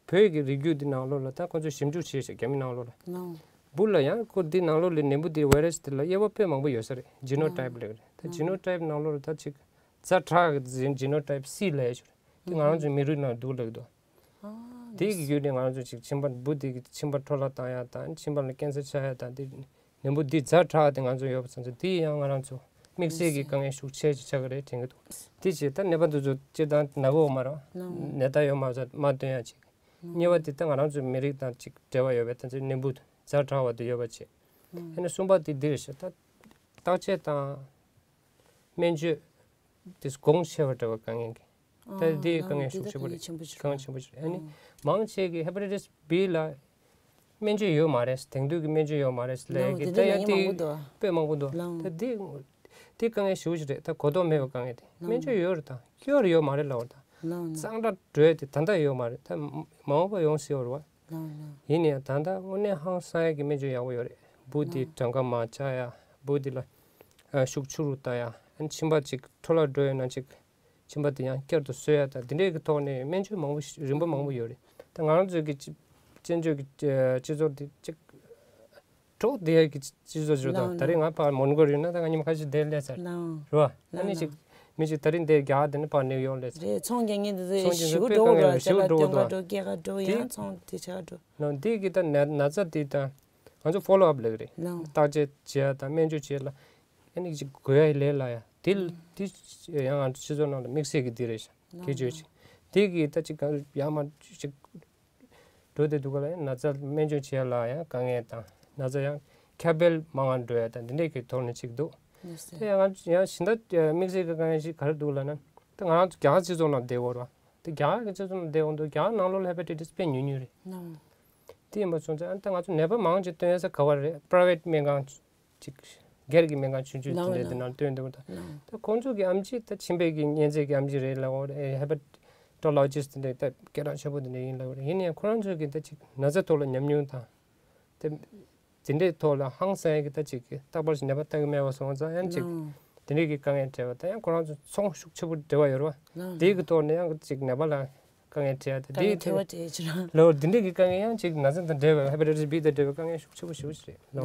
བོད་ཀྱི་རིགས་རྒྱུད་འདི་ནང་ལོགས་ལ་ད་ཁོ་ཚོས་ཞིབ་འཇུག་བྱས་ཤག། རྒྱ་མི་ནང་ལོགས་ལ། ལའང་། བུ་ལ་ཡང་ཁོ་འདི་ནང་ལོགས་ལ་ནད་འབུ་འདི་བྷའི་ར་སི་འདི་ལ་དབྱེ་བ་དཔེ་མང་པོ་ཡོད་ས་རེད། ཇི་ནོ་ཊའིབ་ལབ་རེད། ད་ཇི་ནོ་ཊའིབ་ནང་ལོགས་ལ་ད་ཅིག་ཛ་དྲག་གི་ཇི་ནོ་ཊའིབ་སི་ལབ་ཡ་ཅིག་རེད། དེ་ང་རང་ཚོའི་མི་རིགས་ནང་འདུག་ལབ་ཀྱི་འདུག། ཨ། དེ་གི་བརྒྱུད་ནས་ང་རང་ཚོ་ཅིག་མཆིན་པ་འབུ་དེ་གི་མཆིན་པ་འཕྲོ་བརླག་བཏང་ཡ་དང་མཆིན་པ་ལ་ཀན་སར་ཆགས་ཡ་དང་དེ་ནད་འབུ་འདི་ཛ་དྲག་དེ་ང་ཚོ་ཡོད་པ་ཙམ་ཚོ་དེ་ཡང་ང་རང་ཚོ་དམིགས་བསལ་གྱི་དཀའ་ངལ་ཤུགས་ཆེ་ཅིག་ཆགས་ཀྱི་རེད་དྲན་གྱི་འདུག། དེ་བྱས་ད་ནད་པ་འདི་ཚོ་སྤྱིར་བཏང་ན་གི་ཡོད་མ་རེད། ནད་རྟགས་ཡོད་མ་རེད་མ་སྟོན་ཡ་ཅིག། གཉིས་པ་དེ་ད་ང་རང་ཚོའི་མི་རིགས་དང་ཅིག་འབྲེལ་བ་ཡོད་པའི་ད་ཚོའི་ནད་འབུ་ཛ་དྲག་པ་དེ་ཡོད་པ་བྱས། ཨ་ནི་གསུམ་པ་དེ་འདི་རེད་ཤག། ད་བརྟག་དཔྱད་དང་སྨན་བཅོས་དེ་གོང་ཆེ་བ་འདྲ་བ་དཀའ་ངལ་གྱི། ད་དེ་དཀའ་ངལ་ཤུགས་ཆེ་པོ་རེད། དཀའ་ངལ་ཆེན་པོ་ཞིག་རེད། ཨ་ནི་མང་ཆེ་གི་ཧེ་པ་ཊའི་ཊི་སི་བྷི་ལ་སྨན་བཅོས་ཡོད་མ་རེད། དེང་དུས་ཀྱི་སྨན་བཅོས་ཡོད་མ་རེད་ལབ་ཡ་གི་ད་ཡ་དེ་དཔེ་མང་པོ་འདུག། ད་དེ་དེ་དཀའ་ངལ་ཞེ་པོ་ཞིག་རེད། ད་གོ་རྟོགས་མེད་པའི་དཀའ་ངལ་དེ། སྨན་བཅོས་ཡོད་རེད། ད་སྐྱོར་ཡོད་མ་རེད་ལབ་པ། ད་གཙང་སྦྲ་འགྲོ་ཡ་དེ་ད་ལྟ་ཡོད་མ་རེད། ད་མ་འོངས་པ་ཡོང་སྲིད་པ་རེད་བ། ཡིན་ནའི་ད་ལྟ་དངོས་གནས་ཧང་སང་ཡ་གི་སྨན་བཅོས་ཡག་པོ་ཡོད་རེད། འབུ་དེ་གྲངས་ཀ་མར་བཅག་ཡ། འབུ་དེ་ལ་ཤུགས་ཆུང་རུ་བཏང་ཡ། ཨ་ནི་མཆིན་པ་ཅིག་འཕྲོ་བརླག་འགྲོ་ཡོད་ན་ཅིག་མཆིན་པ་དེ་ཡང་བསྐྱར་དུ་གསོ་ཡ་དང་དེ་འདྲས་ཀྱི་ཐོག་ནས་སྨན་བཅོས་མང་པོ་ཞིག་རིམ་པ་མང་པོ་ཡོད་རེད། ད་ང་རང་ཚོའི་གི་སྤྱི་སྤྱི་ཚོགས་ཀྱི་སྤྱི་ཚོགས་དེ་ཅིག་གྲོགས་བསྡད་ཡ་གི་སྤྱི་ཚོགས་ཞིག་དང་ད་རེས་ང་ཕར་མོན་གྷོར་ཡོད་ན་ད་ང་ཉི་མ་ཁ་ཤས་འདིར་སླེབས་ཚར་རེད་བ། ཨ་ནི་ཅིག་མི་ཅིག་ད་རེས་འདིར་རྒྱག་དེ་ནི་ཕར་ནིའུ་ཡོག་སླེབས་ཚར་རེད། ཚོང་རྒྱག་མཁན་དེ་ཚོ་ཞེ་པོ་འགྲོ་གི་འདུག་ཅ་ལག་སྟོན་ག་འགྲོ་སྐྱེལ་ག་འགྲོ་ཡང་ཚོང་དེ་བྱ་ག་འགྲོ། ལོ་འདི་གི་ད་ན་ན་ཚ་འདི་ད་ང་ཚོ་ཕོ་ལོ་ཨབ་ལབ་ཀྱི་རེད། བརྟག་དཔྱད་བྱེད་ཡ་དང་སྨན་བཅོས་བྱེད་ཡ་ལ་ཨ་ནི་ཅིག་དགོས་ཡ་ལས་སླ་ཡ་དེ་དེ་ཡང་ང་ཚོ་སྤྱི་ཚོགས་ནང་ལ་དམིགས་བསལ་གྱི་འདི་རེད་ཤག་གལ་ཆེ་ཤོས་ཅིག་འདི་གི་ད་ཅིག་ག་ཡ་མ་ཅིག་འགྲོ་བསྡད་འདུག་ག་ལ་ཡང་ན་ཚ་སྨན་བཅོས་བྱེད་ཡ་ལ་ཡང་དཀའ་ངལ་དང་ན་ཚ་ཡང་ཁྱབ་སྤེལ་མང་བ་འགྲོ་ཡ་དང་འདི་འདྲས་ཀྱི་ཐོག་ནས་ཅིག་འདུག། དེ་ཡང་ང་ཡང་གཞན་དག་དམིགས་བསལ་གྱི་དཀའ་ངལ་ཞིག་ག་རེ་འདུག་ལབ་ན་ད་ང་རང་ཚོ་རྒྱ་གར་སྤྱི་ཚོགས་ནང་བསྡད་ཡོད་རེད་བ། དེ་རྒྱ་གར་གྱི་སྤྱི་ཚོགས་ནང་བསྡད་ཡོང་དུས་རྒྱ་གར་ནང་ལོགས་ལ་ཧེ་པ་ཊའི་ཊི་སི་དཔེ་ཉུང་ཉུང་རེད། དེ་ཡིན་པ་སོང་ཙང་ཨ་ད་ང་ཚོ་ནད་པ་མང་ཆེ་སྟོན་ཡ་ས་ག་བ་རེད། པ་རའི་ཝེ་ཊི་སྨན་ཁང་ཅིག་སྒེར་གྱི་སྨན་ཁང་ཆུང་ཆུང་དེ་འདྲའི་དེ་ནང་སྟོན་འདུག་ད། ད་ཁོང་ཚོ་གི་ཨེམ་ཆི་ད་མཆིན་པའི་གི་གཉན་ཚད་ཀྱི་ཨེམ་ཆི་རེད་ལབ་ཡོད་རེད། ཧེ་པ་ཊོ་ལོ་ཇི་སི་ཊི་དེ་འདྲའི་ད་སྐད་གྲགས་ཆེན་པོ་དེ་འདྲ་ཡིན་ལབ་ཡོད་རེད། ཡིན་ནའང་ཁོ་རང་ཚོ་གི་ད་ཅིག་ན་ཚ་ཐོག་ལ་ཉམས་མྱོང་དང་། དེ་དེ་འདྲའི་ཐོག་ལ་ཧང་སང་ཡ་གི་ད་ཅིག་གི་རྟག་པར་ཞིག་ནད་པ་ལྟ་གི་མེད་པ་སོང་ཙང་ཡང་ཅིག་དེ་འདྲའི་གི་དཀའ་ངལ་འཕྲད་པ་ད་ཡང་ཁོ་རང་ཚོ་ཚོང་ཤུགས་ཆེ་པོ་འབྲེལ་བ་ཡོད་རེད་བ། དེའི་གི་ཐོག་ནས་ཡང་ཅིག་ནད་པ་ལ་དཀའ་ངལ་འཕྲད་ཡ་ད་དེའི་ཐོག་ལ་དེ་ཅིག་རང་ལོ་དེ་འདྲའི་གི་དཀའ་ངལ་ཡང་ཅིག་ན་ཚ་དང་འབྲེལ་བའི་ཧེ་པ་ཊའི་ཊི་སི་བྷི་དང་འབྲེལ་བའི་དཀའ་ངལ་ཤུགས་ཆེ་པོ་ཞེ་པོ་ཞིག་རེད་ལོ།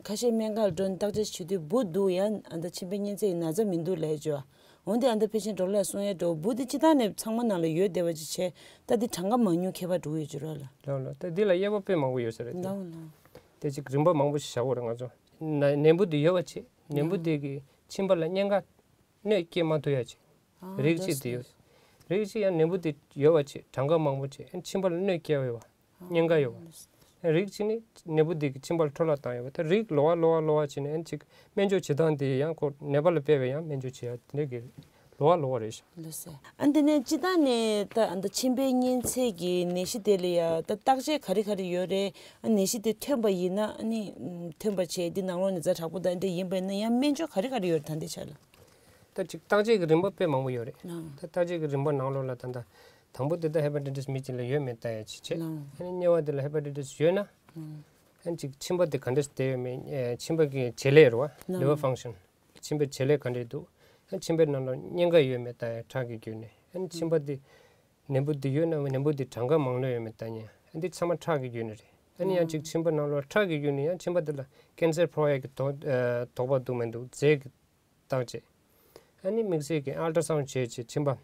ཁ་ཤས་སྨན་ཁང་ལ་འགྲོ་ནས་བརྟག་དཔྱད་བྱེད་དུས་འབུ་འདུག་ཡང་ཨ་ད་མཆིན་པའི་གཉན་ཚད་ཀྱི་ན་ཚ་མི་འདུག་ལབ་བྱས། འོན་ཏེ་ཨ་ད་ཕལ་ཆེར་འགྲོ་ལ་གསུང་ཡས་འགྲོ་འབུ་དེ་སྤྱི་བཏང་ནས་ཚང་མ་ནང་ལ་ཡོད་བསྡད་པ་ཅིག་བྱས་ད་དེ་གྲངས་ཀ་མང་ཉུང་ཁྱད་པར་འགྲོ་གི་ཡོད་ཅིག་རེད་ལ། ལགས་ལགས། ད་འདི་ལ་དབྱེ་བ་དཔེ་མང་པོ་ཡོད་ས་རེད། ལགས་ལགས། དེ་ཅིག་རིམ་པ་མང་པོ་ཞིག་བཞག་དགོས་རེད་ང་ཚོ། ན་ནད་འབུ་དེ་ཡོད་པ་བྱས་ནད་འབུ་དེ་གི་མཆིན་པ་ལ་གཉན་ཁ་གནོད་སྐྱེལ་མ་ཐུབ་ཡ་ཅིག་རིགས་གཅིག་དེ་ཡོད། རིགས་གཅིག་ཡང་ནད་འབུ་དེ་ཡོད་པ་བྱས་གྲངས་ཀ་མང་པོ་བྱས་མཆིན་པ་ལ་གནོད་སྐྱེལ་བ་ཡོད་པ། གཉན་ཁ་ཡོད་པ། རིགས་གཅིག་ནི་ནད་འབུ་དེ་གི་མཆིན་པ་ལ་འཕྲོ་བརླག་བཏང་ཡོད་པ། ད་རིགས་ལོགས་ཀ་ལོགས་ཀ་ལོགས་ཀ་བྱས་ནས་ཨ་ནི་ཅིག་སྨན་བཅོས་བྱེད་སྟངས་དེ་ཡང་ཁོ་ནད་པ་ལ་དཔེ་བའི་ཡང་སྨན་བཅོས་བྱེད་ཡ་དེ་འདྲ་གི་ལོགས་ཀ་ལོགས་ཀ་རེད་ཤག། ལགས་སོ། ཨ་འདི་ནས་སྤྱི་བཏང་ནས་ད་ཨ་ད་མཆིན་པའི་གཉན་ཚད་ཀྱི་ནད་གཞི་དེ་ལ་ཡ་ད་བརྟག་དཔྱད་ག་རེ་ག་རེ་ཡོད་རེད། ཨ་ནད་གཞི་དེ་ཐོན་པ་ཡིན་ན་ཨ་ནི་ཐོན་པ་བྱས་འདི་ནང་ལོགས་ནས་ཛ་དྲག་པོ་ད་འདི་ཡིན་པ་ཡིན་ན་ཡང་སྨན་བཅོས་ག་རེ་ག་རེ་ཡོད་རེད་ད་འདི་ཆ་ལ། ད་ཅིག་བརྟག་དཔྱད་ཀྱི་རིམ་པ་དཔེ་མང་པོ་ཡོད་རེད། ད་བརྟག་དཔྱད་ཀྱི་རིམ་པ་ནང་ལོགས་ལ་ད་ད་དང་པོ་དེ་ད་ཧེ་པ་ཊའི་ཊི་སི་མི་གཅིག་ལ་ཡོད་མེད་ལྟ་ཡ་ཅིག་བྱས། ཨ་ནི་གཉིས་པ་དེ་ལ་ཧེ་པ་ཊའི་ཊི་སི་ཡོད་ན། ཨ་ནི་ཅིག་མཆིན་པ་དེ་ག་འདྲ་བསྡད་ཡོད་མེད། ཨེ་མཆིན་པ་གི་བྱེད་ལས་རེད་བ། ལི་ཝར་ཕང་ཤན། མཆིན་པའི་བྱེད་ལས་ག་འདྲ་འདུག། ཨ་མཆིན་པའི་ནང་ལ་གཉན་ཁ་ཡོད་མེད་ལྟ་ཡ་ཁྲག་གི་བརྒྱུད་ནས། ཨ་ནི་མཆིན་པ་དེ་ནད་འབུ་དེ་ཡོད་ན་ནད་འབུ་དེ་གྲངས་ཀ་མང་ལོས་ཡོད་མེད་ལྟ་ཉན། ཨ་འདི་ཚང་མ་ཁྲག་གི་བརྒྱུད་ནས་རེད། ཨ་ནི་ཡང་ཅིག་མཆིན་པ་ནང་ལ་ཁྲག་གི་བརྒྱུད་ནས་ཡང་མཆིན་པ་དེ་ལ་ཀན་སར་ཕོག་ཡ་གི་དོགས་ཨ་དོགས་པ་འདུག་མི་འདུག་རྫས་ཀྱི་བརྟག་དཔྱད། ཨ་ནི་དམིགས་བསལ་གྱི་ཨལ་ཏྲ་སའུན་བྱས་བྱས་མཆིན་པ་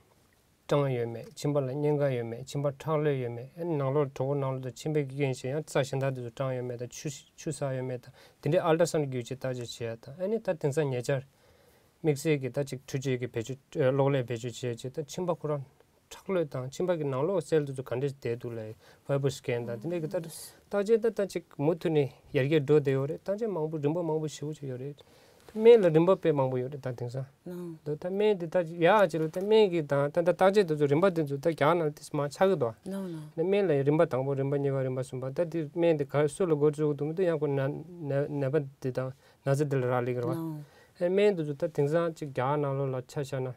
སྐྲངས་ཡོད་མེད། མཆིན་པ་ལ་གཉན་ཁ་ཡོད་མེད། མཆིན་པ་ཁྲག་ལོས་ཡོད་མེད། ཨ་ནི་ནང་ལོགས་གྲོད་ཁོག་ནང་ལོགས་དང་མཆིན་པའི་རྐྱེན་བྱས་ཡང་རྩ་གཞན་དག་དེ་ཚོ་སྐྲངས་ཡོད་མེད་དང་ཆུ་ཆུ་ཟགས་ཡོད་མེད་དང་དེ་འདྲའི་ཨལ་ཏྲ་སའུན་བརྒྱུད་བྱས་བརྟག་དཔྱད་བྱེད་ཡ་དང་ཨ་ནི་ད་དེང་སང་ཉེ་ཆར་དམིགས་བསལ་གྱི་ད་ཅིག་འཕྲུལ་ཆས་ཀྱི་བེད་སྤྱོད་གློག་ཀླད་བེད་སྤྱོད་བྱས་བྱས་ད་མཆིན་པ་ཁོ་རང་ཁྲག་ལོས་དང་མཆིན་པ་གི་ནང་ལོགས་སེལ་དེ་ཚོ་ག་འདྲས་བསྡད་འདུག་ལབ་ཕའི་བར་སི་ཀེན་དང་དེ་འདྲའི་གི་ད་བརྟག་དཔྱད་ད་ད་ཅིག་མུ་མཐུད་ནས་ཡར་རྒྱས་འགྲོ་བསྡད་ཡོད་རེད། བརྟག་དཔྱད་མང་པོ་རིམ་པ་མང་པོ་ཞེ་པོ་ཅིག་ཡོད་རེད། སྨན་ལ་རིམ་པ་དཔེ་མང་པོ་ཡོད་རེད་ད་དེང་སང་། ལོ། ད་སྨན་དེ་ད་ཡག་ཅིག་ལ་ད་སྨན་གྱི་དང་ད་ད་བརྟག་དཔྱད་དེ་ཚོ་རིམ་པ་དེ་ཚོ་ད་རྒྱ་ནང་དེ་མ་ཆགས་ཀྱི་འདུག་ཨ། ལོ་ལོ། ད་སྨན་ལ་རིམ་པ་དང་པོ་རིམ་པ་གཉིས་པ་རིམ་པ་གསུམ་པ་ད་དེ་སྨན་དེ་ག་སུ་ལ་འགོ་བཙུགས་འདུག་མི་འདུག་ཡང་ཁོ་ན་ན་ནད་པ་དེ་དང་ན་ཚ་དེ་ལ་རག་ལས་ཀྱི་རེད་བ། ལོ། ཨེ་སྨན་དེ་ཚོ་ད་དེང་སང་ཅིག་རྒྱ་ནང་ལོགས་ལ་ཆ་བཞག་ན།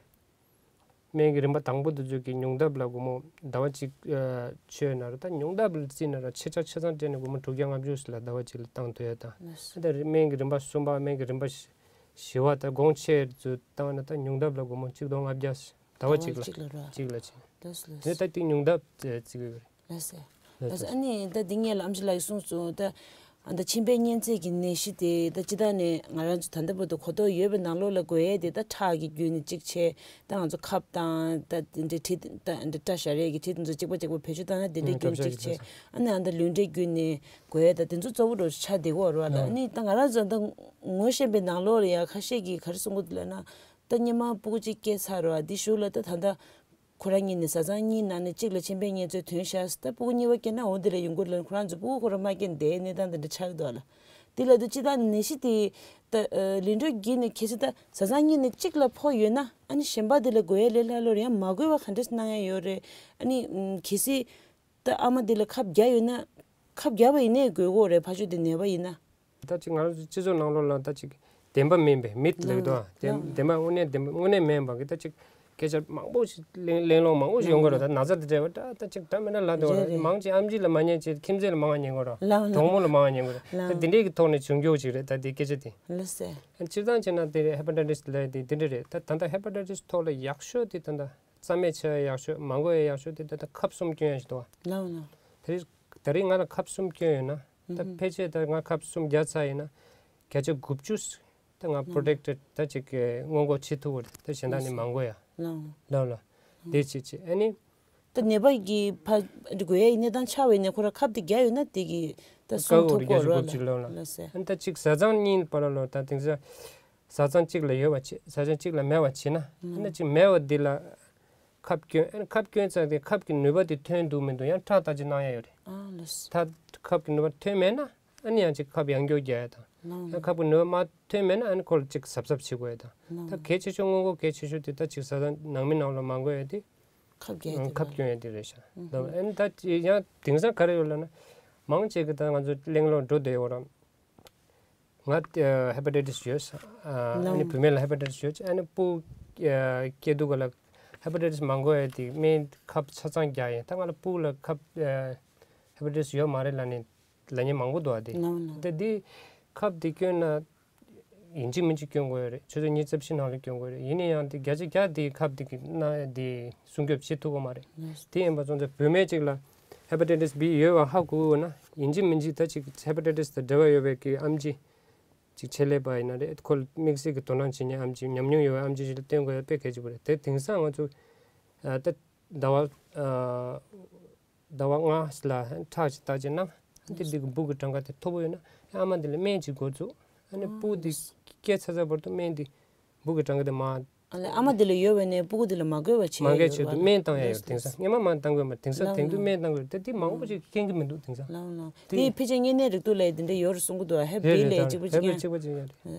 སྨན་གྱི་རིམ་པ་དང་པོ་དེ་ཚོ་གི་ཉུང་མཐའ་ལ་སྒོར་མོ་ཟླ་བ་གཅིག་ཨ་ཆོད་ན་ར་ད་ཉུང་མཐའ་ལ་བརྩིས་ན་ར་ཆེ་ཆ་ཆ་ཚང་སྤྲད་ནས་སྒོར་མོ་དྲུག་བརྒྱ་ལྔ་བཅུ་ཞིག་ལ་ཟླ་བ་གཅིག་ལ་བཏང་ཐུབ་ཡ་དང་། ལགས་སོ། ད་སྨན་གྱི་རིམ་པ་གསུམ་པ་སྨན་གྱི་རིམ་པ་བཞི་བཞི་བ་ད་གོང་ཆེ་ཚོ་བཏང་ན་ད་ཉུང་མཐའ་ལ་སྒོར་མོ་གཅིག་སྟོང་ལྔ་བརྒྱ་ཞིག་ཟླ་བ་ཟླ་བ་གཅིག་ལ་གཅིག་ལ་ར། གཅིག་ལ་ཕྱིན། ལགས་སོ་ལགས་དེ་སོ། ད་དེ་ཉུང་མཐའ་བརྩི་གི་ཡོད་རེད། ལགས་སོ། ལགས་སོ། ལགས་སོ། ཨ་ནི་ད་འདི་ངས་ལ་ཨམ་ཆི་ལགས་ཀྱིས་གསུངས་སོང་ད། ཨ་ད་མཆིན་པའི་གཉན་ཚད་ཀྱི་ནད་གཞི་དེ་ད་སྤྱིར་བཏང་ནས་ང་རང་ཚོ་ད་ལྟ་བར་དུ་གོ་རྟོགས་ཡོད་པའི་ནང་ལོགས་ལ་འགོས་ཡས་དེ་ད་ཁྲག་གི་བརྒྱུད་ནས་གཅིག་བྱས། ད་ང་ཚོ་ཁབ་དང་ད་འདི་འདྲའི་གྲི་ད་འདི་སྐྲ་བཞར་ཡས་ཀྱི་གྲི་དེ་ཚོ་གཅིག་པ་གཅིག་པ་བེད་སྤྱོད་བཏང་ན་དེ་འདྲའི་ཨུམ་རྒྱུན་གཅིག་བྱས། ཨ་ནི་ཨ་ད་ལུས་འབྲེལ་བརྒྱུད་ནས་འགོས་ཡས་ད་དེ་ཚོ་གཙོ་བོ་འདྲ་ཆགས་བསྡད་ཀྱི་ཡོད་རེད་བ་ལ། ཨ་ནི་ད་ང་རང་ཚོ་ད་ངོ་ཤེས་པའི་ནང་ལོགས་ལ་ཡ་ཁ་ཤས་ཀྱིས་ག་རེ་གསུང་གི་འདུག་ལབ་ན། ད་སྔོན་མ་སྤུ་གུ་གཅིག་སྐྱེས་ཚར་རེད་བ། དེ་གཞུག་ལ་ད་ད་ལྟ་ཁོ་རང་གཉིས་ནས་བཟའ་ཚང་གཉིས་ནང་ནས་གཅིག་ལ་མཆིན་པའི་གཉན་ཚད་ཐོན་ཤག་ད་སྤུ་གུ་གཉིས་པ་སྐྱེས་ན་འོ་འདི་ལ་ཡོང་གི་རེད་ལབ་ཁོ་རང་ཚོ་སྤུ་གུ་ཁོ་རང་མ་སྐྱེས་བསྡད་གནས་སྟངས་དེ་འདྲ་ཆགས་ཀྱི་འདུག་ལ། དེ་ལ་དུ་སྤྱིར་བཏང་ནད་གཞི་དེ་ད་ལུས་འབྲེལ་བརྒྱུད་ནས་གལ་སྲིད་ད་བཟའ་ཚང་གཉིས་ནས་གཅིག་ལ་ཕོག་ཡོད་ན་ཨ་ནི་གཞན་པ་དེ་ལ་འགོས་ཡས་ལས་སླ་ལོས་ཡང་མ་འགོས་པ་ག་འདྲས་གནང་ཡ་ཡོད་རེད། ཨ་ནི་གལ་སྲིད་ད་ཨ་མ་དེ་ལ་ཁབ་བརྒྱབ་ཡོད་ན་ཁབ་བརྒྱབ་པ་ཡིན་ནའི་འགོས་ཀྱི་ཡོད་རེད། ཕར་ཕྱོགས་དེ་ནད་པ་ཡིན་ན། ད་ཅིག་ང་རང་ཚོ་སྤྱི་ཚོགས་ནང་ལོགས་ལ་ད་ཅིག་བདེན་པ་མིན་པའི་མིད་ལབ་ཀྱི་འདུག་ཨ། བདེན་ལགས། བདེན་པ་དངོས་གནས་བདེན་པ་དངོས་གནས་མིན་པ་གི་ད་ཅིག་སྐད་ཆ་མང་པོ་ཞིག་གླེང་གླེང་སློང་མང་པོ་ཞིག་ཡོང་གི་རེད། ད་ན་ཚ་དེ་འདྲ་བ་ད་ད་ཅིག་འདྲ་མི་འདྲ་ལབ་འདུག་རེད་རེད། མང་ཆེ་ཨམ་ཆི་ལ་མ་ཉན་ཆེད་ཁྱིམ་མཚེས་ལ་མང་ང་ཉན་གི་རེད། ལགས་ལགས། གྲོགས་མོ་ལ་མང་ང་ཉན་གི་རེད། ལགས་ད་ལགས། དེ་འདྲའི་གི་ཐོག་ནས་བྱུང་རྒྱུ་ཅིག་རེད་ད་དེ་སྐད་ཆ་དེ། ལགས་སེ། སྤྱིར་བཏང་བྱས་ན་དེ་ཧེ་པ་ཊའི་ཊིས་ལབ་དེ་དེ་འདྲ་རེད། ད་ད་ལྟ་ཧེ་པ་ཊའི་ཊིས་ཐོག་ལ་ཡག་ཤོས་དེ་ད་ལྟ་རྩ་མེད་ཆགས་ཡག་ཤོས་མ་འགོས་ཡག་ཤོས་དེ་ད་ལྟ་ཁབ་གསུམ་སྐྱོན་ཡག་ཞིག་འདུག་བ། ལགས་ལགས། དེ་རིང་ད་རིང་ང་ལ་ཁབ་གསུམ་སྐྱོན་ཡོད་ན། ད་ཕལ་ཆེར་ད་ང་ཁབ་གསུམ་བརྒྱབ་ཚར་ཡིན་ན། བརྒྱ་ཆ་དགུ་བཅུ་ད་ང་པྲོ་ཊེག་ཊེཌ་ད་ཅིག་སྔོན་འགོག་བྱེད་ཐུབ་ཀྱི་རེད། ད་གཞན་དག་ནི་མ་འགོས་ཡ། ལགས་ལགས། དེ་བྱེད་བྱེད་ཨ་ནི། ད་ནད་པ་གི་ཕ་འགོས་ཡ་ཡི་གནས་སྟངས་ཆགས་པའི་ནས་ཁོ་ར་ཁབ་དེ་བརྒྱབ་ཡོད་ན་དེ་གི་ད་སུམ་ཐུབ་ཀྱི་རེད་ལ། ལགས་སེ། ཨ་ནི་ད་ཅིག་བཟའ་ཚང་གཉིས་བར་ལ་ད་དེང་སང་བཟའ་ཚང་གཅིག་ལ་ཡོད་པ་བྱེད་བཟའ་ཚང་གཅིག་ལ་མེད་པ་བྱེད་ན་ཨ་ནི་ཅིག་མེད་པ་འདི་ལ། ཁབ་སྐྱོན། ཨ་ནི་ཁབ་སྐྱོན་ཚར་ཏེ་ཁབ་ཀྱི་ནུས་པ་དེ་ཐོན་འདུག་མི་འདུག་ཡང་ཁྲག་བརྟག་དཔྱད་གནང་ཡ་ཡོད་རེད། ཨ་ལགས་སོ། ད་ཁབ་ཀྱི་ནུས་པ་ཐོན་མེད་ན་ཨ་ནི་ཡང་ཅིག་ཁབ་ཡང་བསྐྱར་རྒྱག་ཡ་དང་། ལགས། ཡང་ཁབ་ཀྱི་ནུས་པ་མ་ཐོན་མེད་ན་ཨ་ནི་ཁོ་ལ་ཅིག་གཟབ་གཟབ་བྱེད་དགོས་ཡ་དང་། ལགས། ད་གལ་ཆེ་ཤོས་སྔོན་འགོག་གལ་ཆེ་ཤོས་དེ་ད་ཅིག་བཟའ་ཚང་ནང་མི་ནང་ལ་མ་འགོས་ཡ་དེ་ཁབ་རྒྱག་ཡ་དེ་ཁབ་རེད། སྐྱོན་ཡ་དེ་རེད་ཤག་ཨ་ནི་ད་ཅིག་ཡང་དེང་སང་ག་རེ་ཡོད་ལབ་ན་མང་ཆེ་གི་ད་ང་ཚོ་གླེང་སློང་འགྲོ་བསྡད་ཡོད་ར། ང་ཧེ་པ་ཊའི་ཊིས་ཡོད། ཨ་ནི་བུད་མེད་ལ་ཧེ་པ་ཊའི་ཊིས་ཡོད། ཨ་ནི་སྤུ་སྐྱེས་དུས་ག་ལ་ཧེ་པ་ཊའི་ཊིས་མ་འགོས་ཡ་དེ་སྨན་ཁབ་ཆ་ཚང་རྒྱག་ཡིན། ད་ང་ལ་སྤུ་ལ་ཁབ་ཧེ་པ་ཊའི་ཊིས་ཡོད་མ་རེད་ལབ་ནས་ལབ་མཁན་མང་པོ་འདུག་ཨ་དེ། ད་དེ་ཁབ་དེ་སྐྱོན་ན་ཡིན་གཅིག་མིན་གཅིག་སྐྱོན་དགོས་ཡ་རེད། ཆུ་ཚོད་ཉི་ཤུ་རྩ་བཞི་ནང་ལ་སྐྱོན་དགོས་རེད། ཡིན་ན་ཡང་དེ་བརྒྱ་ཆ་བརྒྱ་དེ་ཁབ་དེ་གི་ན་དེ་སྲུང་སྐྱོབ་བྱེད་ཐུབ་ཀྱི་མ་རེད། དེ་ཡིན་པ་སོང་ཙང་བུད་མེད་ཅིག་ལ་ཧེ་པ་ཊའི་ཊིས་བྷི་ཡོད་པ་ཧ་གོ་དགོས་ན་ཡིན་གཅིག་མིན་གཅིག་ད་ཅིག་ཧེ་པ་ཊའི་ཊིས་དང་འབྲེལ་བ་ཡོད་པའི་གི་ཨེམ་ཆི་ཅིག་ཆེད་ལས་པ་ཡིན་ན་རེད། ཁོ་ལ་དམིགས་བསལ་གྱི་དོ་སྣང་བྱེད་མཁན་ཨེམ་ཆི་ཉམས་མྱོང་ཡོད་པའི་ཨེམ་ཆི་ཞིག་ལ་བསྟེན་དགོས་ཡ་དཔེ་གལ་ཆེན་པོ་རེད། དེ་དེང་སང་ང་ཚོ་ཨ་ད་ཟླ་བ་ཨ་ཟླ་བ་ལྔ་ལ་ཁྲག་ཅིག་བརྟག་དཔྱད་གནང་། ཨ་དེ་འདི་གི་སྤུ་གུ་གྲངས་ཀ་དེ་མཐོ་པོ་ཡོད་ན་ཨ་མ་འདི་ལ་སྨན་ཅིག་འགོ་བཙུགས། ཨ་ནི་སྤུ་གུ་འདི་སྐྱེས་ཚར་ཚར་བར་དུ་སྨན་འདི་སྤུ་གུ་གྲངས་ཀ་དེ་མ། ཨ་ལས་ཨ་མ་འདི་ལ་ཡོད་པ་ནས་སྤུ་གུ་འདི་ལ་མ་འགོས་པ་བྱེད་མ་ཡ་འགོས་ཡོད་ཆེད་དུ་སྨན་བཏང་ཡ་ཡོད། དེང་སང་སྔོན་མ་མ་བཏང་དགོས་མ་དེང་སང་དེང་དུས་སྨན་བཏང་དགོས་དེ་འདི་མང་པོ་ཅིག་མཁྱེན་གྱི་མི་འདུག་དེང་སང་། ལགས་ལགས། དེ་དེ་ཕལ་ཆེར་གཉན་ནད་རེག་དུག་ལ་ཡ་དེ་འདྲ་ཡོད་རེད་གསུང་གི་འདུག་ཧེ་བི་རེད་ལ་ཡ་རེད། གཅིག་པ་ཧེ་གཅིག་བི་ཡིན། གཅིག་པ་གཅིག་ཡ་རེད།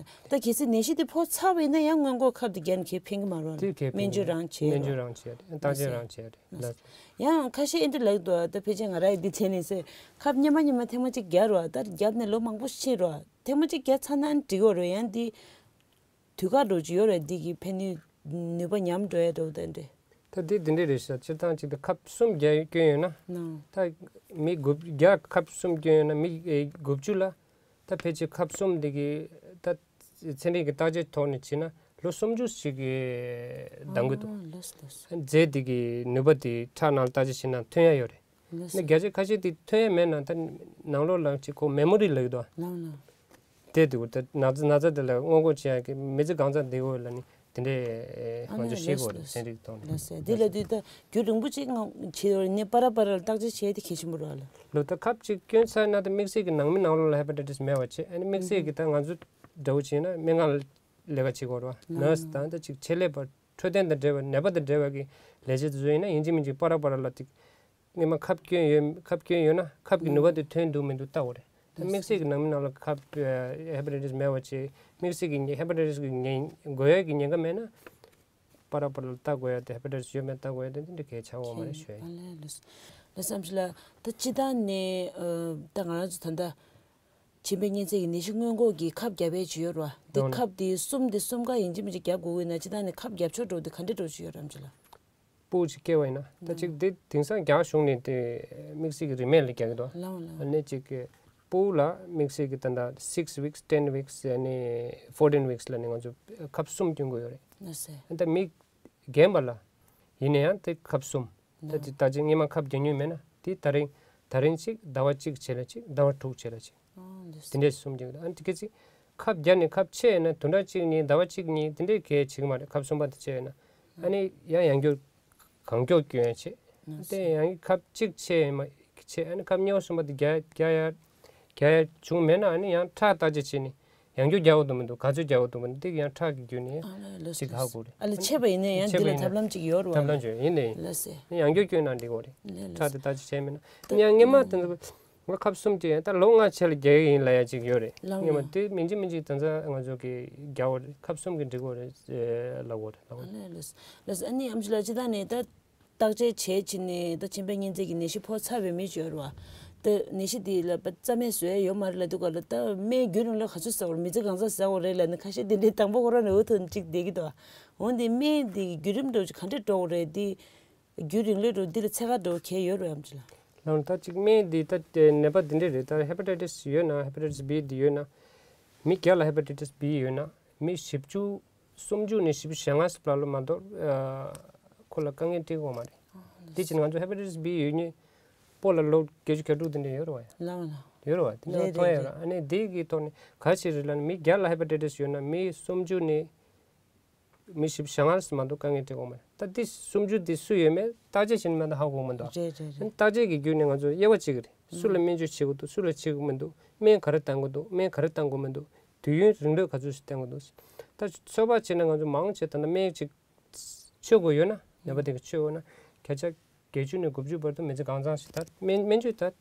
ད་གལ་སྲིད་ནད་གཞི་དེ་ཕོག་ཚར་བ་ཡིན་ན་ཡང་སྔོན་འགོག་ཁབ་དེ་རྒྱག་ནས་ཁྱེད་ཕན་གྱི་མ་རེད། དེ་གས་ཕན་གྱི་མ་རེད། སྨན་བཅོས་རང་བྱེད་སྨན་བཅོས་རང་བྱེད་རེད། བརྟག་དཔྱད་རང་བྱེད་རེད། ལགས། ཡང་ཁ་ཤས་ཨེ་འདྲ་ལབ་འདུག་ད་ཕལ་ཆེར་ང་རང་ཡི་འདི་བྱས་ནས་ཟེར་ཁབ་སྔོན་མ་སྔོན་མ་ཐེངས་མ་གཅིག་རྒྱག་རོགས། ད་རྒྱབ་ནས་ལོ་མང་པོ་ཕྱིན་རོགས། ཐེངས་མ་གཅིག་རྒྱག་ཚར་ན་འགྲིག་གི་རེད། ཡང་འདི་དུས་བཀག་འགྲོ་གི་ཡོད་རེད། འདི་གི་ཕན་ནུས་ནུས་པ་ཉམས་འགྲོ་ཡ་འགྲོ་ད་འདྲ། ད་འདི་འདི་འདྲ་རེད་ཤག་སྤྱིར་བཏང་གཅིག་ད་ཁབ་གསུམ་རྒྱག་སྐྱོན་ཡོད་ན། ནོ། ད་མི་དགུ་བརྒྱ་ཁབ་གསུམ་སྐྱོན་ཡོད་ན་མི་ཨེ་དགུ་བཅུ་ལ་ད་ཕལ་ཆེར་ཁབ་གསུམ་འདི་གི་ད་ཚན་རིག་གི་བརྟག་དཔྱད་ཐོག་ནས་བྱས་ན་ལོ་སུམ་ཅུ་ཞིག་གི་འདང་གི་འདུག་ཨ་ལགས་སོ་ལགས་སོ། རྫས་འདི་གི་ནུས་པ་འདི་ཁྲག་ནང་བརྟག་དཔྱད་བྱས་ན་ཐོན་ཡ་ཡོད་རེད། ལགས་ནི་སོ། བརྒྱ་ཆ་ཁ་ཤས་དེ་ཐོན་ཡ་མེད་ན་ད་ནང་ལོགས་ལ་ཅིག་ཁོ་མེ་མོ་རི་ལབ་ཀྱི་འདུག་ལགས་ལགས། དེ་དེ་ད་ན་ཚ་ན་ཚ་དེ་ལ་སྔོན་འགོག་བྱེད་ཡ་གི་མི་ཚེ་གང་ཚང་བསྡད་ཡོད་ལ་ནི་ དེ་འདྲའི་ང་ཚོས་ཤེས་དགོས་རེད། ཚན་རིག་ཐོག་ནས། ལགས་སོ། འདི་ལ་དུས་ད་རྒྱུན་རིང་པོ་ཅིག་ང་བྱེད་ཡོད་རེད། ནས་པ་ར་པ་ར་ལ་བརྟག་དཔྱད་བྱས་ཏེ་གལ་ཆེན་པོ་རེད་ལ། ལོ་ད་ཁབ་ཅིག་སྐྱོན་ཚར་ན་ད་དམིགས་བསལ་གྱི་ནང་མི་ནང་ལོགས་ལ་ཧེ་པ་ཊའི་ཊི་སི་མེད་པ་བྱེད། ཨ་ནི་དམིགས་བསལ་གྱི་ད་ང་ཚོ་འདྲ་བོ་བྱས་ན་སྨན་ཁང་ལ་ལས་ཀ་བྱེད་དགོས་རེད་བ། ནར་སི་དང་ད་ཅིག་ཆེད་ལས་པ་འཕྲོད་བསྟེན་དང་འབྲེལ་བའི་ནད་པ་དང་འབྲེལ་བའི་གི་ལས་བྱེད་དེ་ཚོ་ཡིན་ན་ཡིན་གཅིག་མིན་གཅིག་པ་ར་པ་ར་ལ་ཅིག་སྔོན་མ་ཁབ་སྐྱོན་ཡོད། ཁབ་སྐྱོན་ཡོད་ན་ཁབ་ཀྱི་ནུས་པ་དེ་ཐོན་འདུག་མི་འདུག་ལྟ་དགོས་རེད། ད་དམིགས་བསལ་གྱི་ནང་མི་ནང་ལ་ཁབ་ཨ་ཧེ་པ་ཊའི་ཊི་སི་མེད་པ་བྱེད། དམིགས་བསལ་གྱི་ཧེ་པ་ཊའི་ཊི་སི་གི་ཉེན་འགོས་ཡག་གི་ཉེན་ཁ་མེད་ན། པ་ར་པ་ར་ལ་ལྟ་དགོས་ཡ་དེ་ཧེ་པ་ཊའི་ཊི་སི་ཡོད་མེད་ལྟ་དགོས་ཡ་དེ་འདི་འདྲ་གལ་ཆེ་བ་མ་རེད་ཞུ་ཡ་ཡིན། ཨ་ལས་ལགས་སོ། ལགས་སམ་ཞིག་ལ་ད་སྤྱི་བཏང་ནས་ཨ་ད་ང་རང་ཚོ་ད་ལྟ་མཆིན་པའི་གཉན་ཚད་ཀྱི་ནད་གཞི་སྔོན་འགོག་གི་ཁབ་བརྒྱབ་པའི་ཇི་ཡོད་ར་བ། འདི་ཡོད་ནས། ཁབ་འདི་གསུམ་འདི་གསུམ་ཀ་ཡིན་གཅིག་མིན་གཅིག་བརྒྱབ་དགོས་ཀྱི་ན་སྤྱི་བཏང་ནས་ཁབ་བརྒྱབ་ཆོག་འགྲོ་འདི་ག་འདྲ་འགྲོ་ཇི་ཡོད་རམ་ཅི་ལ། སྤུ་གུ་ཅིག་སྐྱེ་བ་ཡིན་ན་ད་ཅིག་འདི་དེང་སང་རྒྱ་གཞུང་ནས་དེ་དམིགས་བསལ་གྱི་རིན་མེད་ལ་རྒྱག་གི་འདུག་ལའང་ལའང་། ཨ་ནི་ཅིག་གི་སྤུ་གུ་ལ་དམིགས་བསལ་གྱི་ད་ལྟ་six weeks, ten weeks ཨ་ནི་fourteen weeks ལ་ནི་ང་ཚོ་ཁབ་གསུམ་སྐྱོན་དགོས་ཡོད་རེད། ལགས་སེ། ཨ་ད་མི་རྒན་པ་ལ་ཡིན་ན་ཡང་དེ་ཁབ་གསུམ། ད་ལགས། ཅིག་ད་ཅིག་སྔོན་མ་ཁབ་རྒྱག་མྱོང་མེད་ན་དེ་ད་རིང་ད་རིང་ཅིག་ཟླ་བ་གཅིག་བྱས་ལ་ཅིག་ཟླ་བ་དྲུག་བྱས་ལ་ཅིག་ཨོ་འདི་དེ་འདྲས་གསུམ་གྱི་ཨ་ནི་དེ་ག་ཚིག་ཁབ་བརྒྱབ་ནས་ཁབ་ཆད་ཡོད་ན་བདུན་ཕྲག་གཅིག་གཉིས་ཟླ་བ་གཅིག་གཉིས་དེ་འདྲས་གས་བྱེད་ཀྱི་མ་རེད། ཁབ་གསུམ་པ་དེ་ཆད་ཡོད་ན་ཨ་ནི་ཡང་ཡང་བསྐྱར་གང་མགྱོགས་སྐྱོན་ཡ་ཆེད་དེ་ཡང་ཁབ་གཅིག་ཆད་ཡོད་མ་ཆད་ཨ་ནི་ཁབ་གཉིས་པ་གསུམ་པ་དེ་རྒྱག་རྒྱག་ཡ་རྒྱག་ཡ་བྱུང་མེད་ན་ཨ་ནི་ཡང་ཁྲག་བརྟག་དཔྱད་བྱས་ནས་ཡང་བསྐྱར་རྒྱག་དགོས་འདུག་མི་འདུག་ག་ཚོད་རྒྱག་དགོས་འདུག་མི་འདུག་དེ་ཡང་ཁྲག་གི་བརྒྱུད་ནས་ཨ་ལ་ལགས་ཅིག་ཧ་གོ་རེད། ཨ་ལ་ཆད་པ་ཡིན་ན་ཡང་ཆད་པ་འདི་ལ་ཡིན་ན་ཐབས་ལམ་ཅིག་ཡོད་རེད་བ། ཐབས་ལམ་ཅིག་ཡིན་ནའི་ལགས་སེ། ཡང་བསྐྱར་སྐྱོན་ན་འགྲིག་གོ་རེད། ལགས་ཁྲག་དེ་ལགས་བརྟག་དཔྱད་བྱས་མེད་ན་ཡང་སྔོན་མ་དེ་ཚོ། ང་ཁབ་གསུམ་ཅིག་ཡང་ད་ལོ་ལྔ་ཆེ་ལ་རྒྱག་གི་ཡིན་ལབ་ཡ་ཅིག་ཡོད་རེད། ལགས་སྔོན་མ་ལགས། དེ་མིན་གཅིག་མིན་གཅིག་ད་ཚ་ང་ཚོ་གི་རྒྱག་གོ་རེད། ཁབ་གསུམ་གི་འགྲིག་གོ་རེད་ལབ་གོ་རེད་ལབ་གོ། ཨ་ལས་ལས་ལས། ཨ་ནི་ཨམ་ཆི་ལགས་ཅི་ད་ནས་ད་བརྟག་དཔྱད་བྱས་ཕྱིན་ནས་ད་མཆིན་པའི་གཉན་ཚད་ཀྱི་ནད་གཞི་ཕོག་ཚར་བའི་མི་ཅིག་ཡོད་རེད་བ། ད་ནད་གཞི་དེ་ལ་པ་རྩ་མེད་བཟོ་ཡ་ཡོད་མ་རེད་ལབ་འདུག་ག་ལ་ད་སྨན་རྒྱུན་རིང་ལ་ག་ཚོད་ཟ་དགོས་རེད། མི་ཚེ་གང་ཚ་ཟ་དགོས་རེད་ལབ་ནས་ཁ་ཤས་དེ་འདྲའི་དང་པོ་ཁོ་རང་ནས་འུ་ཐུག་ཅིག་བསྡད་ཀྱི་འདུག་འོན་ཏེ་སྨན་དེ་རྒྱུན་རིང་འགྲོ་ཅིག་ག་འདྲས་འགྲོ་དགོས་རེད་དེ། རྒྱུན་རིང་ལོས་འགྲོ་འདི་ལ་ཚད་བཀག་འགྲོ་གལ་ཡོད་རེད་ཨམ་ཆི་ལགས། ལགས་ད་ཅིག་སྨན་འདི་ད་ནད་པ་འདི་འདྲས་རེད། ད་ཧེ་པ་ཊའི་ཊི་སི་ཡོད་ན་ཧེ་པ་ཊའི་ཊི་སི་བི་འདི་ཡོད་ན། མི་བརྒྱ་ལ་ཧེ་པ་ཊའི་ཊི་སི་བི་ཡོད་ན་མི་བཞི་བཅུ་སུམ་ཅུ་ནས་བཞི་བཅུ་ཞེ་ལྔ་ཙམ་ལ་ལོ་མ་གཏོགས་ཁོ་ལ་དཀའ་ངལ་འཕྲད་ཀྱི་ཡོད་མ་རེད། འདི་ཕྱིན་ང་ཚོ་ཧེ་པ་ཊའི་ཊི་སི་བི་ཡོད་མཁན་སྤོ་ལ་ལོ་བརྒྱད་ཅུ་གྱ་དྲུག་དེ་འདྲས་ཡོད་རེད་བ། ལགས་ལགས། ཡོད་རེད་བ། དེ་འདྲས་རེད་མཐོང་ཡོད་རེད། རེད། ཨ་ནི་འདི་གི་ཐོག་ནས་ག་ཅི་རེད་ལབ་ན་མི་བརྒྱ་ལ་ཧེ་པ་ཊའི་ཊི་སི་ཡོད་ན་མི་སུམ་ཅུ་ནས། མི་བཞི་བཅུ་ཞེ་ལྔ་ཙམ་མ་གཏོགས་དཀའ་ངལ་འཕྲད་ཀྱི་ཡོད་མ་རེད། ད་འདི་སུམ་ཅུ་འདི་སུ་ཡོད་མེད་བརྟག་དཔྱད་བྱས་ནས་མ་གཏོགས་ཧ་གོ་གི་མི་འདུག་རེད་རེད་རེད། བརྟག་དཔྱད་ཀྱི་བརྒྱུད་ནས་ང་ཚོ་དབྱེ་བ་ཕྱེ་གི་རེད། སུ་ལ་སྨན་བཅོས་བྱེད་དགོས་འདུག་སུ་ལ་བྱེད་དགོས་མི་འདུག་སྨན་ག་རེ་བཏང་དགོས་འདུག་སྨན་ག་རེ་བཏང་དགོས་མི་འདུག་དུས་ཡུན་རིང་ལོས་ག་ཚོད་ཞིག་བཏང་དགོས་འདུག་ད་ཚོད་དཔག་བྱས་ན་ང་ཚོ་མང་ཆེ་ད་ལྟ་སྨན་ཅིག་མཆོད་དགོས་ཡོད་ན་ནད་པ་དེ་ག་མཆོད་འོས་ན་བརྒྱ་ཆ་བརྒྱད་ཅུ་ནས་དགུ་བཅུ་བར་དུ་མི་ཚེ་གང་ཚང་ཞིག་ད་སྨན་སྨན་བཅོས་ད་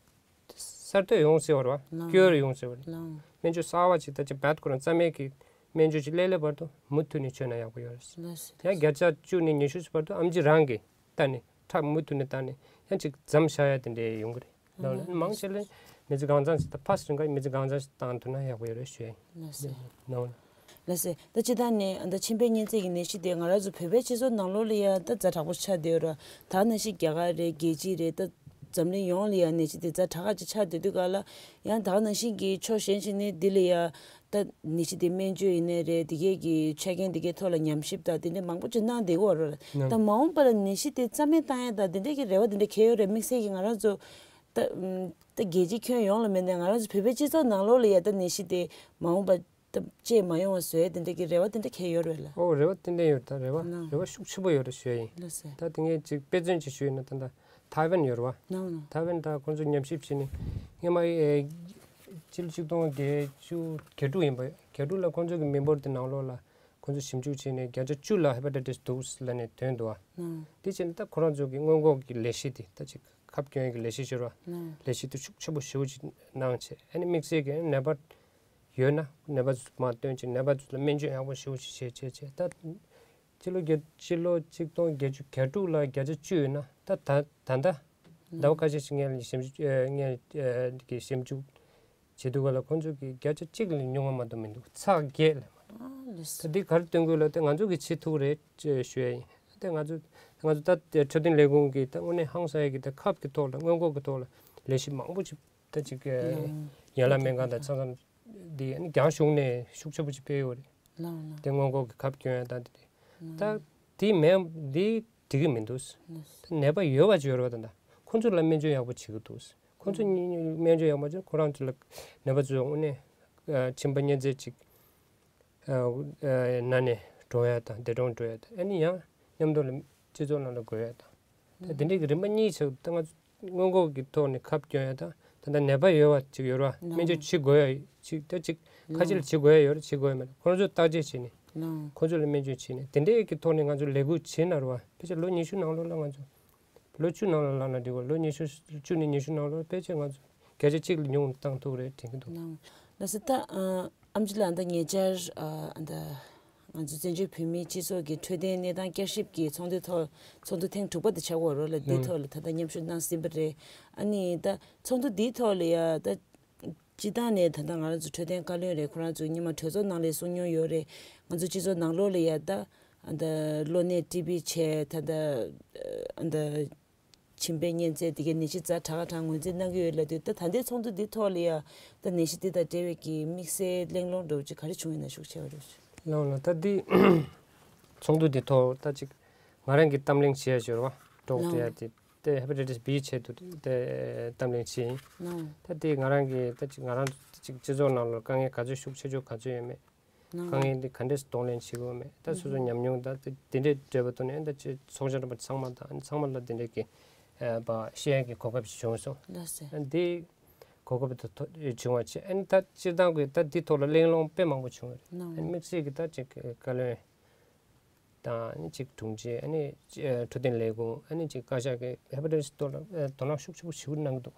གསར་གཏོད་ཡོང་ཟེར་བ་རེད་བ། ལགས། སྐྱོར་ཡོང་ཟེར་བ་རེད། ལགས། སྨན་བཅོས་གསར་བ་ཅིག་ད་ཅིག་བད་ཁོ་རང་རྩ་མེད་ཀྱི་སྨན་བཅོས་ཅིག་སླེབས་སླེབས་བར་དུ་མུ་མཐུད་ནས་མཆོད་ན་ཡག་པོ་ཡོད་རེད། ལགས་སོ། ཡང་བརྒྱ་ཆ་བཅུ་ནས་ཉི་ཤུ་བར་དུ་ཨམ་ཆི་རང་གིས་བལྟས་ནས་ཁྲག་མུ་མཐུད་ནས་བལྟས་ནས་ཡང་ཅིག་མཚམས་བཞག་ཡ་དེ་འདྲས་ཡོང་གི་རེད། ལགས་ལགས། མང་ཆེ་ལ་མི་ཚེ་གང་ཚང་ཞིག་ད་ཕ་སི་རིང་ག་མི་ཚེ་གང་ཚང་ཞིག་བཏང་ཐུབ་ན་ཡག་པོ་ཡོད་རེད་ཞུ་ཡ་ཡིན། ལགས་སོ། ལགས་ལགས། ལགས་སེ། ད་སྤྱིར་བཏང་ནས་ད་མཆིན་པའི་གཉན་ཚད་ཀྱི་ནད་གཞི་དེ་ང་རང་ཚོ་བོད་པའི་སྤྱི་ཚོགས་ནང་ལོགས་ལ་ཡང་ད་ཛ་དྲག་པོ་ཆགས་བསྡད་ཡོད་ར། ད་ནང་བཞིན་རྒྱ་གར་རེད། རྒྱལ་སྤྱི་རེད། ད་འཛམ་གླིང་ཡོངས་ལ་ཡང་ནད་གཞི་དེ་ཛ་དྲག་ག་ཅིག་ཆགས་བསྡད་དུས་ག་ལ་ཡང་ད་ག་ནང་བཞིན་གྱི་ཕྱོགས་གཞན་ཞིག་ནས་འདི་ལ་ཡང་ད་ནད་གཞི་དེ་སྨན་བཅོས་ཡིན་ནའི་རེད། དེ་གས་ཀྱི་ཆ་རྐྱེན་དེ་གས་ཐོག་ལ་ཉམས་ཞིབ་དང་དེ་འདྲ་མང་པོ་ཅིག་གནང་བསྡད་ཀྱི་ཡོད་ར། ད་མ་འོངས་པ་ལ་ནད་གཞི་དེ་རྩ་མེད་བཏང་ཡ་དང་དེ་འདྲ་གི་རེ་བ་དེ་འདྲ་གས་ཡོད་རེད། དམིགས་བསལ་གྱི་ང་རང་ཚོ་ད་ད་རྒྱལ་སྤྱི་ཁྱོན་ཡོངས་ལ་མིན་ནའི་ང་རང་ཚོ་བོད་པའི་སྤྱི་ཚོགས་ནང་ལོགས་ལ་ཡང་ད་ནད་གཞི་དེ་མ་འོངས་པ་ད་ཅེས་མ་ཡོང་བ་བཟོ་ཡ་དེ་འདྲ་གི་རེ་བ་དེ་འདྲ་གས་ཡོད་རེད་ལ། ཨོ་རེ་བ་ཏན་ཏན་ཡོད། ད་རེ་བ་ལགས། རེ་བ་ཤུགས་ཆེན་པོ་ཡོད་རེད་ཞུ་ཡ་ཡིན། ལགས་སེ། ད་དེ་ངས་ཅིག་དཔེ་མཚོན་ཅིག་ཞུས་ཡིན་ན་ད་ལྟ་ཐའེ་ཝན་ཡོད་རེད་བ། ལགས་ལགས། ཐའེ་ཝན་ད་ཁོང་ཚོས་ཉམས་ཞིབ་བྱས་ནས་སྔོན་མ་ཨེ་ཕྱི་ལོ་ཆིག་སྟོང་བརྒྱད་ཅུ་གྱ་དྲུག་ཡིན་པ། གྱ་དྲུག་ལ་ཁོང་ཚོ་གི་མི་འབོར་དེ་ནང་ལོགས་ལ་ཁོང་ཚོས་ཞིབ་འཇུག་བྱས་ནས་བརྒྱ་ཆ་བཅུ་ལ་ཧེ་པ་ཊའི་ཊི་སི་འདུག་ལབ་ནས་ཐོན་འདུག་བ། ལགས། དེ་བྱས་ནས་ད་ཁོ་རང་ཚོ་གི་སྔོན་འགོག་གི་ལས་གཞི་དེ་ད་ཅིག་ཁབ་སྐྱོན་གྱི་ལས་གཞི་ཞུ་ར། ལགས། ལས་གཞི་དེ་ཤུགས་ཆེན་པོ་ཞེ་པོ་ཅིག་གནང་བྱས་ཨ་ནི་དམིགས་བསལ་གྱི་ནད་པ་ཡོད་ན་ནད་པ་ཚོ་མར་བཏོན་བྱས་ནད་པ་ཚོ་ལ་སྨན་བཅོས་ཡག་པོ་ཞེ་པོ་ཅིག་བྱས་བྱས་བྱས་ད་ཕྱི་ལོ་བརྒྱད་ཕྱི་ལོ་ཆིག་སྟོང་བརྒྱད་ཅུ་གྱ་དྲུག་ལ་བརྒྱ་ཆ་བཅུ་ཡོད་ན་ད་ད་ད་ལྟ་ཟླ་བ་ཁ་ཤས་ཤིག་སྔོན་ལ་ཞིབ་འཇུག་ཨ་སྔོན་གྱི་ཞིབ་འཇུག་བྱེད་དུས་ག་ལ་ཁོང་ཚོ་གིས་བརྒྱ་ཆ་གཅིག་ལས་ཉུང་བ་མ་གཏོགས་མི་འདུག་ཚེག་བརྒྱད་ལས་མ་གཏོགས། ཨ་ལས། ད་འདི་ག་རེ་སྟོན་དགོས་ལབ་དེ་ང་ཚོ་གིས་བྱེད་ཐུབ་རེད་ཅེས་ཞུ་ཡ་ཡིན། ད་ང་ཚོ་ང་ཚོ་ད་འཕྲོད་བསྟེན་ལས་ཁུངས་ཀྱིས་ད་དངོས་གནས་ཧང་སང་ཡ་གི་ད་ཁབ་ཀྱི་ཐོག་ལ་སྔོན་འགོག་གི་ཐོག་ལ་ལས་གཞི་མང་པོ་ཅིག་ད་ཅིག་ཡན་ལག་སྨན་ཁང་དང་ཆ་ཚང་འདི་ཨ་ནི་རྒྱ་གཞུང་ནས་ཤུགས་ཆེ་པོ་ཅིག་སྤེལ་ཡོད་རེད། ལགས་ལགས། དེ་སྔོན་འགོག་གི་ཁབ་སྐྱོན་ཡ་ད་འདི་རེད། ད་འདི་མེད་འདི་འགྲིག་གི་མི་འདུག་ད་ནད་པ་ཡོད་པ་ཅིག་ཡོད་རེད་པ་ད་ད་ཁོང་ཚོ་ལ་སྨན་བཅོས་ཡག་པོ་བྱེད་ཀྱི་འདུག་ཁོང་ཚོ་གཉིས་སྨན་བཅོས་ཡག་པོ་བྱས་ཁོ་རང་ཚོ་ལ་ནད་པ་ཚོས་དངོས་གནས་མཆིན་པ་གཉན་ཚད་ཅིག་ན་ནས་ འགྲོ་ཡ་དང་འདས་གྲོངས་འགྲོ་ཡ་དང་། ཨ་ནི་ཡང་མཉམ་དུ་ལ་སྤྱི་ཚོགས་ནང་ལ་འགོས་ཡ་དང་། ད་དེ་འདྲའི་གི་རིམ་པ་གཉིས་ཆགས། ད་ང་ཚོ་སྔོན་འགོག་གི་ཐོག་ནས་ཁབ་སྐྱོན་ཡ་དང་། ད་ལྟ་ནད་པ་ཡོད་པ་ཅིག་ཡོད་ར། སྨན་བཅོས་བྱེད་དགོས་ཡ་ཅིག་ད་ཅིག་ཁ་ཕྱིར་བྱེད་དགོས་ཡ་ཡོད་ར། བྱེད་དགོས་ཡ་མེད་ར། ཁོ་ཚོ་བརྟག་དཔྱད་བྱས་ནས་ཁོ་ཚོ་ལ་སྨན་བཅོས་བྱས་ནས་དེ་འདྲའི་གི་ཐོག་ནས་ང་ཚོ་ལས་འགུལ་བྱེད་ན་ར་བ། ཕལ་ཆེར་ལོ་ཉི་ཤུ་ནང་ལོགས་ལ་ང་ཚོ་ལོ་བཅུ་ནང་ལ་ལབ་ན་འགྲིག་གོ། ལོ་ཉི་ཤུ་བཅུ་ནས་ཉི་ཤུ་ནང་ལོགས་ཕལ་ཆེར་ང་ཚོ་བརྒྱ་ཆ་གཅིག་ལས་ཉུང་བཏང་ཐུབ་རེད་དྲན་གྱི་འདུག་ལགས་སོ། ད་ཨ་ཨེམ་ཆི་ལགས་ད་ཉེ་ཆར་ཨ་ད་ང་ཚོ་བཙན་བྱོལ་བོད་མིའི་སྤྱི་ཚོགས་ཀྱི་འཕྲོད་བསྟེན་གནས་སྟངས་བསྐྱར་ཞིབ་ཀྱི་ཚོགས་འདུའི་ཐོག་ཚོགས་འདུ་ཐེངས་དྲུག་པ་དེ་ཆགས་ཡོད་རེད་ལ། འདིའི་ཐོག་ལ་ད་ལྟ་མཉམ་ཞུགས་གནང་ཟིན་པ་རེད། ཨ་ནི་ད་ཚོགས་འདུ་འདིའི་ཐོག་ལ་ཡ་ད་སྤྱིར་བཏང་ནས་ད་ལྟ་ང་རང་ཚོ་འཕྲོད་བསྟེན་བཀའ་བློན་རེད། ཁོ་རང་ཚོ་སྔོན་མ་གྲོས་ཚོགས་ནང་ལ་གསུང་མྱོང་ཡོད་རེད། ང་ཚོ་སྤྱི་ཚོགས་ནང་ལོགས་ལ་ཡ་ད་ཨ་ད་གློ་ནད་ཀྲི་བི་བྱས། ད་ད་ཨ་ད་མཆིན་པའི་གཉན་ཚད་དེ་གའི་ནད་གཞི་ཛ་དྲག་དྲག་ངོས་འཛིན་གནང་གི་ཡོད་ལབ་དུས། ད་ད་ལྟའི་ཚོགས་འདུ་འདི་ཐོག་ལ་ཡ་ད་ནད་གཞི་འདི་དང་འབྲེལ་བའི་གི་དམིགས་བསལ་གླེང་སློང་འདྲ་བོ་ཅིག་ག་རེ་བྱུང་ཡོད་ན་ཤུགས་ཆེ་བ་རེད། ལགས་ལགས། ད་འདི་ཚོགས་འདུ་འདི་ཐོག་ད་ཅིག་ང་རང་གི་གཏམ་གླེང་བྱེད་ཡ་ཞོར་བ་འགྲོགས་ལགས་ཡ་དེ་ད་ཧེ་པ་ཊའི་ཊི་སི་བི་ཆེད་དུ་ད་གཏམ་གླེང་བྱེད་ཡིན། ལགས། ད་འདི་ང་རང་གི་ད་ཅིག་ང་རང་ད་ཅིག་སྤྱི་ཚོགས་ནང་ལ་དཀའ་ངལ་ག་ཚོད་ཤུགས་ཆེ་ཆུང་ག་ཚོད་ཡོད་མེད། དཀའ་ངལ་འདི་ག་འདྲས་གདོང་ལེན་བྱེད་དགོས་མེད། ད་སོ་སོ་ཉམས་མྱོང་དང་དེ་འདྲས་འབྲེལ་བ་ཐོག་ནས་ད་ཅི་ཚོགས་ཆེན་རིམ་པ་ཚང་མ་དང་ཚང་མ་ལ་དེ་འདྲས་ཀྱི་ཨ་བ་བཤད་ཡག་གི་གོ་སྐབས་ཤིག་བྱུང་སོང་། ལགས་སོ། ཨ་འདི་གོ་སྐབས་དེ་ཐོག་བྱུང་བ་བྱས། ཨ་ནི་ད་སྤྱིར་བཏང་གི་ད་འདི་ཐོག་ལ་གླེང་སློང་དཔེ་མང་པོ་བྱུང་བ་རེད། ཨ་ནི་དམིགས་བསལ་གྱི་ད་ཅིག་བཀའ་བློན་དང་ཨ་ནི་ཅིག་དྲུང་ཆེ། ཨ་ནི་ཅི་ཨ་འཕྲོད་བསྟེན་ལས་ཁུངས། ཨ་ནི་ཅིག་བཀའ་ཤག་གི་ཧེ་པ་ཊའི་ཊི་སི་ཐོག་ལ་ཨ་དོ་སྣང་ཤུགས་ཆེ་པོ་ཞེ་པོ་གནང་གི་འདུག་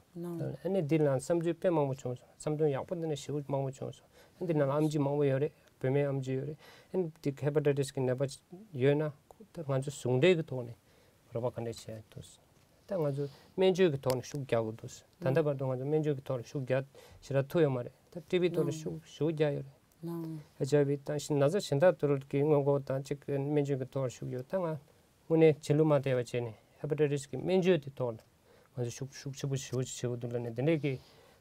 ཨ་ནི་འདི་ལ་བསམ་ཚུལ་དཔེ་མང་པོ་བྱུང་སོང་། བསམ་ཚུལ་ཡག་པོ་འདི་ནས་ཞེ་པོ་མང་པོ་བྱུང་སོང་། ཨ་འདི་ནང་ལ་ཨེམ་ཆི་མང་པོ་ཡོད་རེད། བུད་མེད་ཨེམ་ཆི་ཡོད་རེད། ཨ་ནི་འདི་ཧེ་པ་ཊའི་ཊི་སི་གི་ནད་པ་ཡོད་ན་ད་ང་ཚོ་ཟུང་འབྲེལ་གྱི་ཐོག་ནས་རོགས་པ་ག་འདྲས་བྱེད་ཡ་འདུག་ད་ང་ཚོ་སྨན་བཅོས་ཀྱི་ཐོག་ནས་ཤུགས་རྒྱག་དགོས་འདུག་ད་ལྟ་བར་དུ་ང་ཚོ་སྨན་བཅོས་ཀྱི་ཐོག་ལ་ཤུགས་རྒྱག་ཞེ་དྲག་ཐུབ་ཡོད་མ་རེད། ད་ཊི་བི་ཐོག་ལ་ཤུགས་ཞེ་པོ་རྒྱག་ཡོད་རེད། ཨེཆ་ཨའི་བྷི་དང་ན་ཚ་གཞན་དག་ཏུ་གི་སྔོན་འགོག་དང་གཅིག་སྨན་བཅོས་ཀྱི་ཐོག་ཤུགས་ཡོད། ད་ང་དངོས་གནས་བྱེད་ལུགས་མ་བདེ་བ་བྱས་ནས་ཧེ་པ་ཊའི་ཊི་སི་གི་སྨན་བཅོས་དེ་ཐོག་ལ་ང་ཚོ་ཤུགས་ཤུགས་ཆེ་པོ་ཞེ་པོ་ཅིག་བྱེད་དགོས་འདུག་ལབ་ནས་དེ་འདྲས་ཀྱི་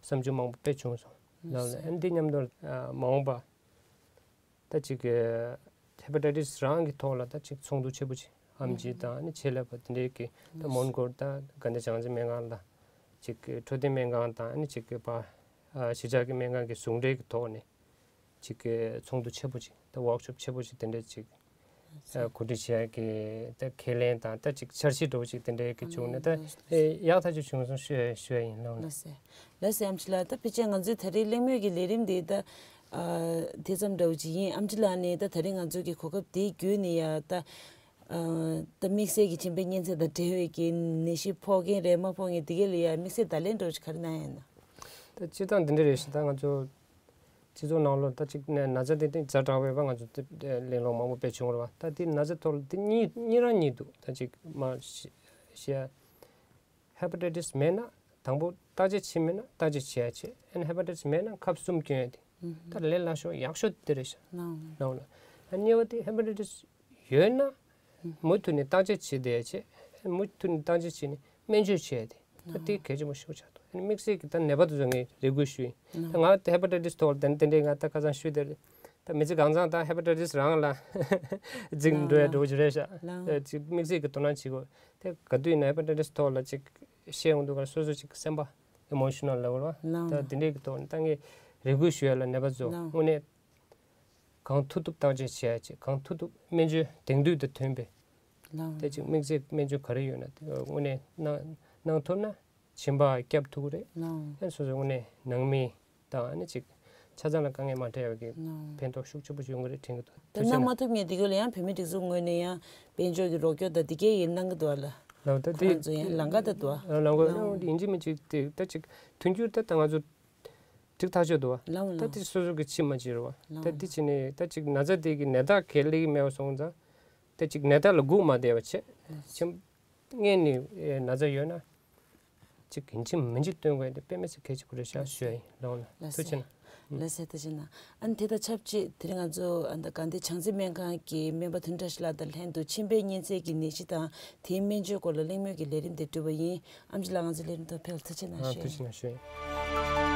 བསམ་ཚུལ་མང་པོ་དཔེ་བྱུང་སོང་། ལགས་ལགས། ཨ་འདི་མཉམ་དུ་ཨ་མ་འོངས་པ་ད་ཅིག་གི་ཧེ་པ་ཊའི་ཊི་སི་རང་གི་ཐོག་ལ་ད་ཅིག་ཚོགས་འདུ་ཆེ་པོ་ཅིག་ཨེམ་ཆི་དང་ཨ་ནི་ཆེད་ལས་པ་དེ་འདྲས་ཀྱི་ད་མོན་གྷོར་ད་དགའ་ལྡན་བྱང་རྩེ་སྨན་ཁང་ལ་ཅིག་གི་འཕྲོད་བསྟེན་སྨན་ཁང་དང་ཨ་ནི་ཅིག་གི་པ་ཨ་གཞིས་ཆགས་ཀྱི་སྨན་ཁང་གི་ཟུང་འབྲེལ་གྱི་ཐོག་ནས། ཅིག་གི་ཚོགས་འདུ་ཆེ་པོ་ཅིག་ད་ཝོག་ཤོབ་ཆེ་པོ་ཅིག་དེ་འདྲས་ཅིག་ཨ་གོ་སྒྲིག་བྱེད་ཡག་གི་ད་ཁས་ལེན་དང་ད་ཅིག་འཆར་གཞི་འདྲ་བོ་ཅིག་དེ་འདྲས་ཀྱི་བྱུང་ནས་ད་ཨེ་ཡག་ཐག་ཆོད་བྱུང་སོང་ཞུ་ཞུ་ཡ་ཡིན། ལགས་ལགས། ལགས་སེ། ལགས་སེ། ཨེམ་ཆི་ལགས། ད་ཕལ་ཆེར་ང་ཚོའི་ད་རེས་གླེང་མོལ་གྱི་ལས་རིམ་དེ་ད་ཨ་དེ་ཙམ་འདྲ་བོ་ཅིག་ཡིན། ཨེམ་ཆི་ལགས་ནས་ད་ད་རེས་ང་ཚོའི་གི་གོ་སྐབས་དེ་བརྒྱུད་ནས་ཡ་ད་ཨ་ད་དམིགས་བསལ་གྱི་མཆིན་པའི་གཉན་ཚད་དང་འབྲེལ་བའི་གི་ནད་གཞི་ཕོག་མཁན་རེད་མ་ཕོག་མཁན་དེ་གའི་ལ་ཡ་དམིགས་བསལ་བརྡ་ལན་འདྲ་བོ་ཅིག་ག་རེ་གནང་ཡ་ཡིན་ན། ད་སྤྱིར་བཏང་འདི་འདྲ་རེད་ཤག་ད་ང་ཚོ་སྤྱི་ཚོགས་ནང་ལོགས་ད་ཅིག་ནས་ན་ཚ་དེ་དེ་ཛ་དྲག་པའི་བར་ང་ཚོ་དེ་གླེང་སློང་མང་པོ་དཔེ་བྱུང་བ་རེད་བ། ད་དེ་ན་ཚ་ཐོག་ལ་དེ་གཉིས་གཉིས་རང་གཉིས་འདུག་ད་ཅིག་མ་ཤི་ཤི་ཡ། ཧེ་པ་ཊའི་ཊི་སི་མེད་ན་དང་པོ་བརྟག་དཔྱད་བྱེད། མེད་ན་བརྟག་དཔྱད་བྱེད་ཡ་བྱེད། ཨ་ནི་ཧེ་པ་ཊའི་ཊི་སི་མེད་ན་ཁབ་གསུམ་སྐྱོན་ཡ་དེ་ད་ལས་སླ་ཤོས་ཡག་ཤོས་དེ་རེད་ཤག་ལགས་ལགས། ཨ་གཉིས་པ་དེ་ཧེ་པ་ཊའི་ཊི་སི་ཡོད་ན་མུ་མཐུད་ནས་བརྟག་དཔྱད་བྱེད་བསྡད་ཡ་བྱེད། མུ་མཐུད་ནས་བརྟག་དཔྱད་བྱས་ནས་སྨན་བཅོས་བྱས་ཏེ་ད་དེ་གལ་ཆེན་པོ་ཤོར་ཆགས་འདུག་ཨ་ནི་དམིགས་བསལ་གྱི་ད་ནད་པ་དེ་ཚོ་ངས་རེ་སྐུལ་ཞུ་ཡིན། ད་ང་ད་ཧེ་པ་ཊའི་ཊི་སི་ཐོག་ལ་དེ་དེ་འདྲའི་ང་ད་ཁ་སང་ཞུས་དེ་རེད། ད་མི་ཚེ་གང་ཚང་ད་ཧེ་པ་ཊའི་ཊི་སི་རང་ལ་འཛིང་འགྲོ་ཡ་འགྲོ་གི་རེད་ཤག་ད་ཅིག་དམིགས་བསལ་གྱི་དོ་སྣང་བྱེད་དགོས། དེ་ག་དུས་ཡིན་ན་ཧེ་པ་ཊའི་ཊི་སི་ཐོག་ལ་ཅིག་བཤད་ཡོང་དུས་ག་སོ་སོ་ཅིག་སེམས་པ་ཨི་མོ་ཤི་ནལ་ལེ་ཝལ་བ་ད་དེ་འདྲའི་གི་ཐོག་ནས་ད་ངས་རེ་སྐུལ་ཞུ་ཡ་ལ་ནད་པ་ཚོ་དངོས་གནས། གང་ཐུབ་ཐུབ་བརྟག་དཔྱད་བྱེད་ཡ་བྱེད། གང་ཐུབ་ཐུབ་སྨན་བཅོས་དེང་དུས་དང་མཐུན་པའི་ལགས། དེ་ཅིག་དམིགས་བསལ་སྨན་བཅོས་ག་རེ་ཡོད་ན་དེ་དངོས་གནས་གནང་གནང་ཐུབ་ན་མཆིན་པ་བསྐྱབ་ཐུབ་ཀྱི་རེད། ལགས། ཨ་ནི་སོ་སོའི་དངོས་གནས་ནང་མི་དང་ཨ་ནི་ཅིག་ཆ་ཚང་ལ་དཀའ་ངལ་མ་འཕྲད་ཡ་གི་ལགས། ཕན་ཐོགས་ཤུགས་ཆེན་པོ་ཡོང་གི་རེད་དྲན་གྱི་འདུག་ད་ཐུགས་རྗེ་གནང་། གནང་མ་ཐུབ་མཁན་དེ་ག་ལ་ཡང་བོད་མིའི་སྒྲིག་འཛུགས་ངོས་ནས་ཡང་དཔལ་འབྱོར་གྱི་རོགས་སྐྱོར་དང་དེ་གས་ཡིན་གནང་གི་འདུག་ཨ་ལ། ལགས། ད་ཁོ་རང་ཚོ་ཡང་ལམ་ཁ་ད་འདུག་ཨ། ལམ་ཁ་ལགས། ཡིན་གཅིག་མིན་གཅིག་དེ་ད་ཅིག་མཐུན་འགྱུར་ད་ད་ང་ཚོ། ཅིག་ཐག་ཆོད་འདུག་བ། ལགས་ལགས། ད་དེ་སོ་སོ་གི་ཕྱི་མ་བྱེད་རོགས། ལགས། ད་དེ་བྱས་ནས་ད་ཅིག་ན་ཚ་དེ་གི་ནད་རྟགས་གལ་ལེགས་མེད་པ་སོང་ཙང་། ད་ཅིག་ནད་རྟགས་ལ་སྒུག་མ་བསྡད་པ་བྱས། ལགས། ཕྱི་མ་སྔོན་ནས་ཨེ་ན་ཚ་ཡོད་ན། ཅིག་ཡིན་གཅིག་མིན་གཅིག་སྟོན་དགོས་དེ་དཔེ་མི་སྲིད་གལ་ཆེ་པོ་རེད་ཤག་ཞུ་ཡ་ཡིན། ལགས་ལགས། ལགས་ཐུགས་རྗེ་གནང་། ལགས་སེ། ཐུགས་རྗེ་གནང་། ཨ་ནི་དེ་དང་ཆབས་ཅིག་དེ་རིང་ང་ཚོ་ཨ་ད་དགའ་ལྡན་བྱང་རྩེ་སྨན་ཁང་གི་སྨན་པ་དོན་བཀྲ་ཤིས་ལགས་དང་ལྷན་དུ་མཆིན་པའི་གཉན་ཚད་ཀྱི་ནད་གཞི་དང་དེའི་སྨན་བཅོས་སྐོར་ལ་གླེང་མོལ་གྱི་ལས་རིམ་དེ་གྲུབ་པ་ཡིན། ཨེམ་ཆི་ལགས་ང་ཚོའི་ལས་རིམ་ཐོག་ཕེབས་ཐུགས་རྗེ་གནང་ཞུ་ཡ་ཡིན། ཐུགས་རྗེ་གནང་ཞུ་ཡ་ཡིན།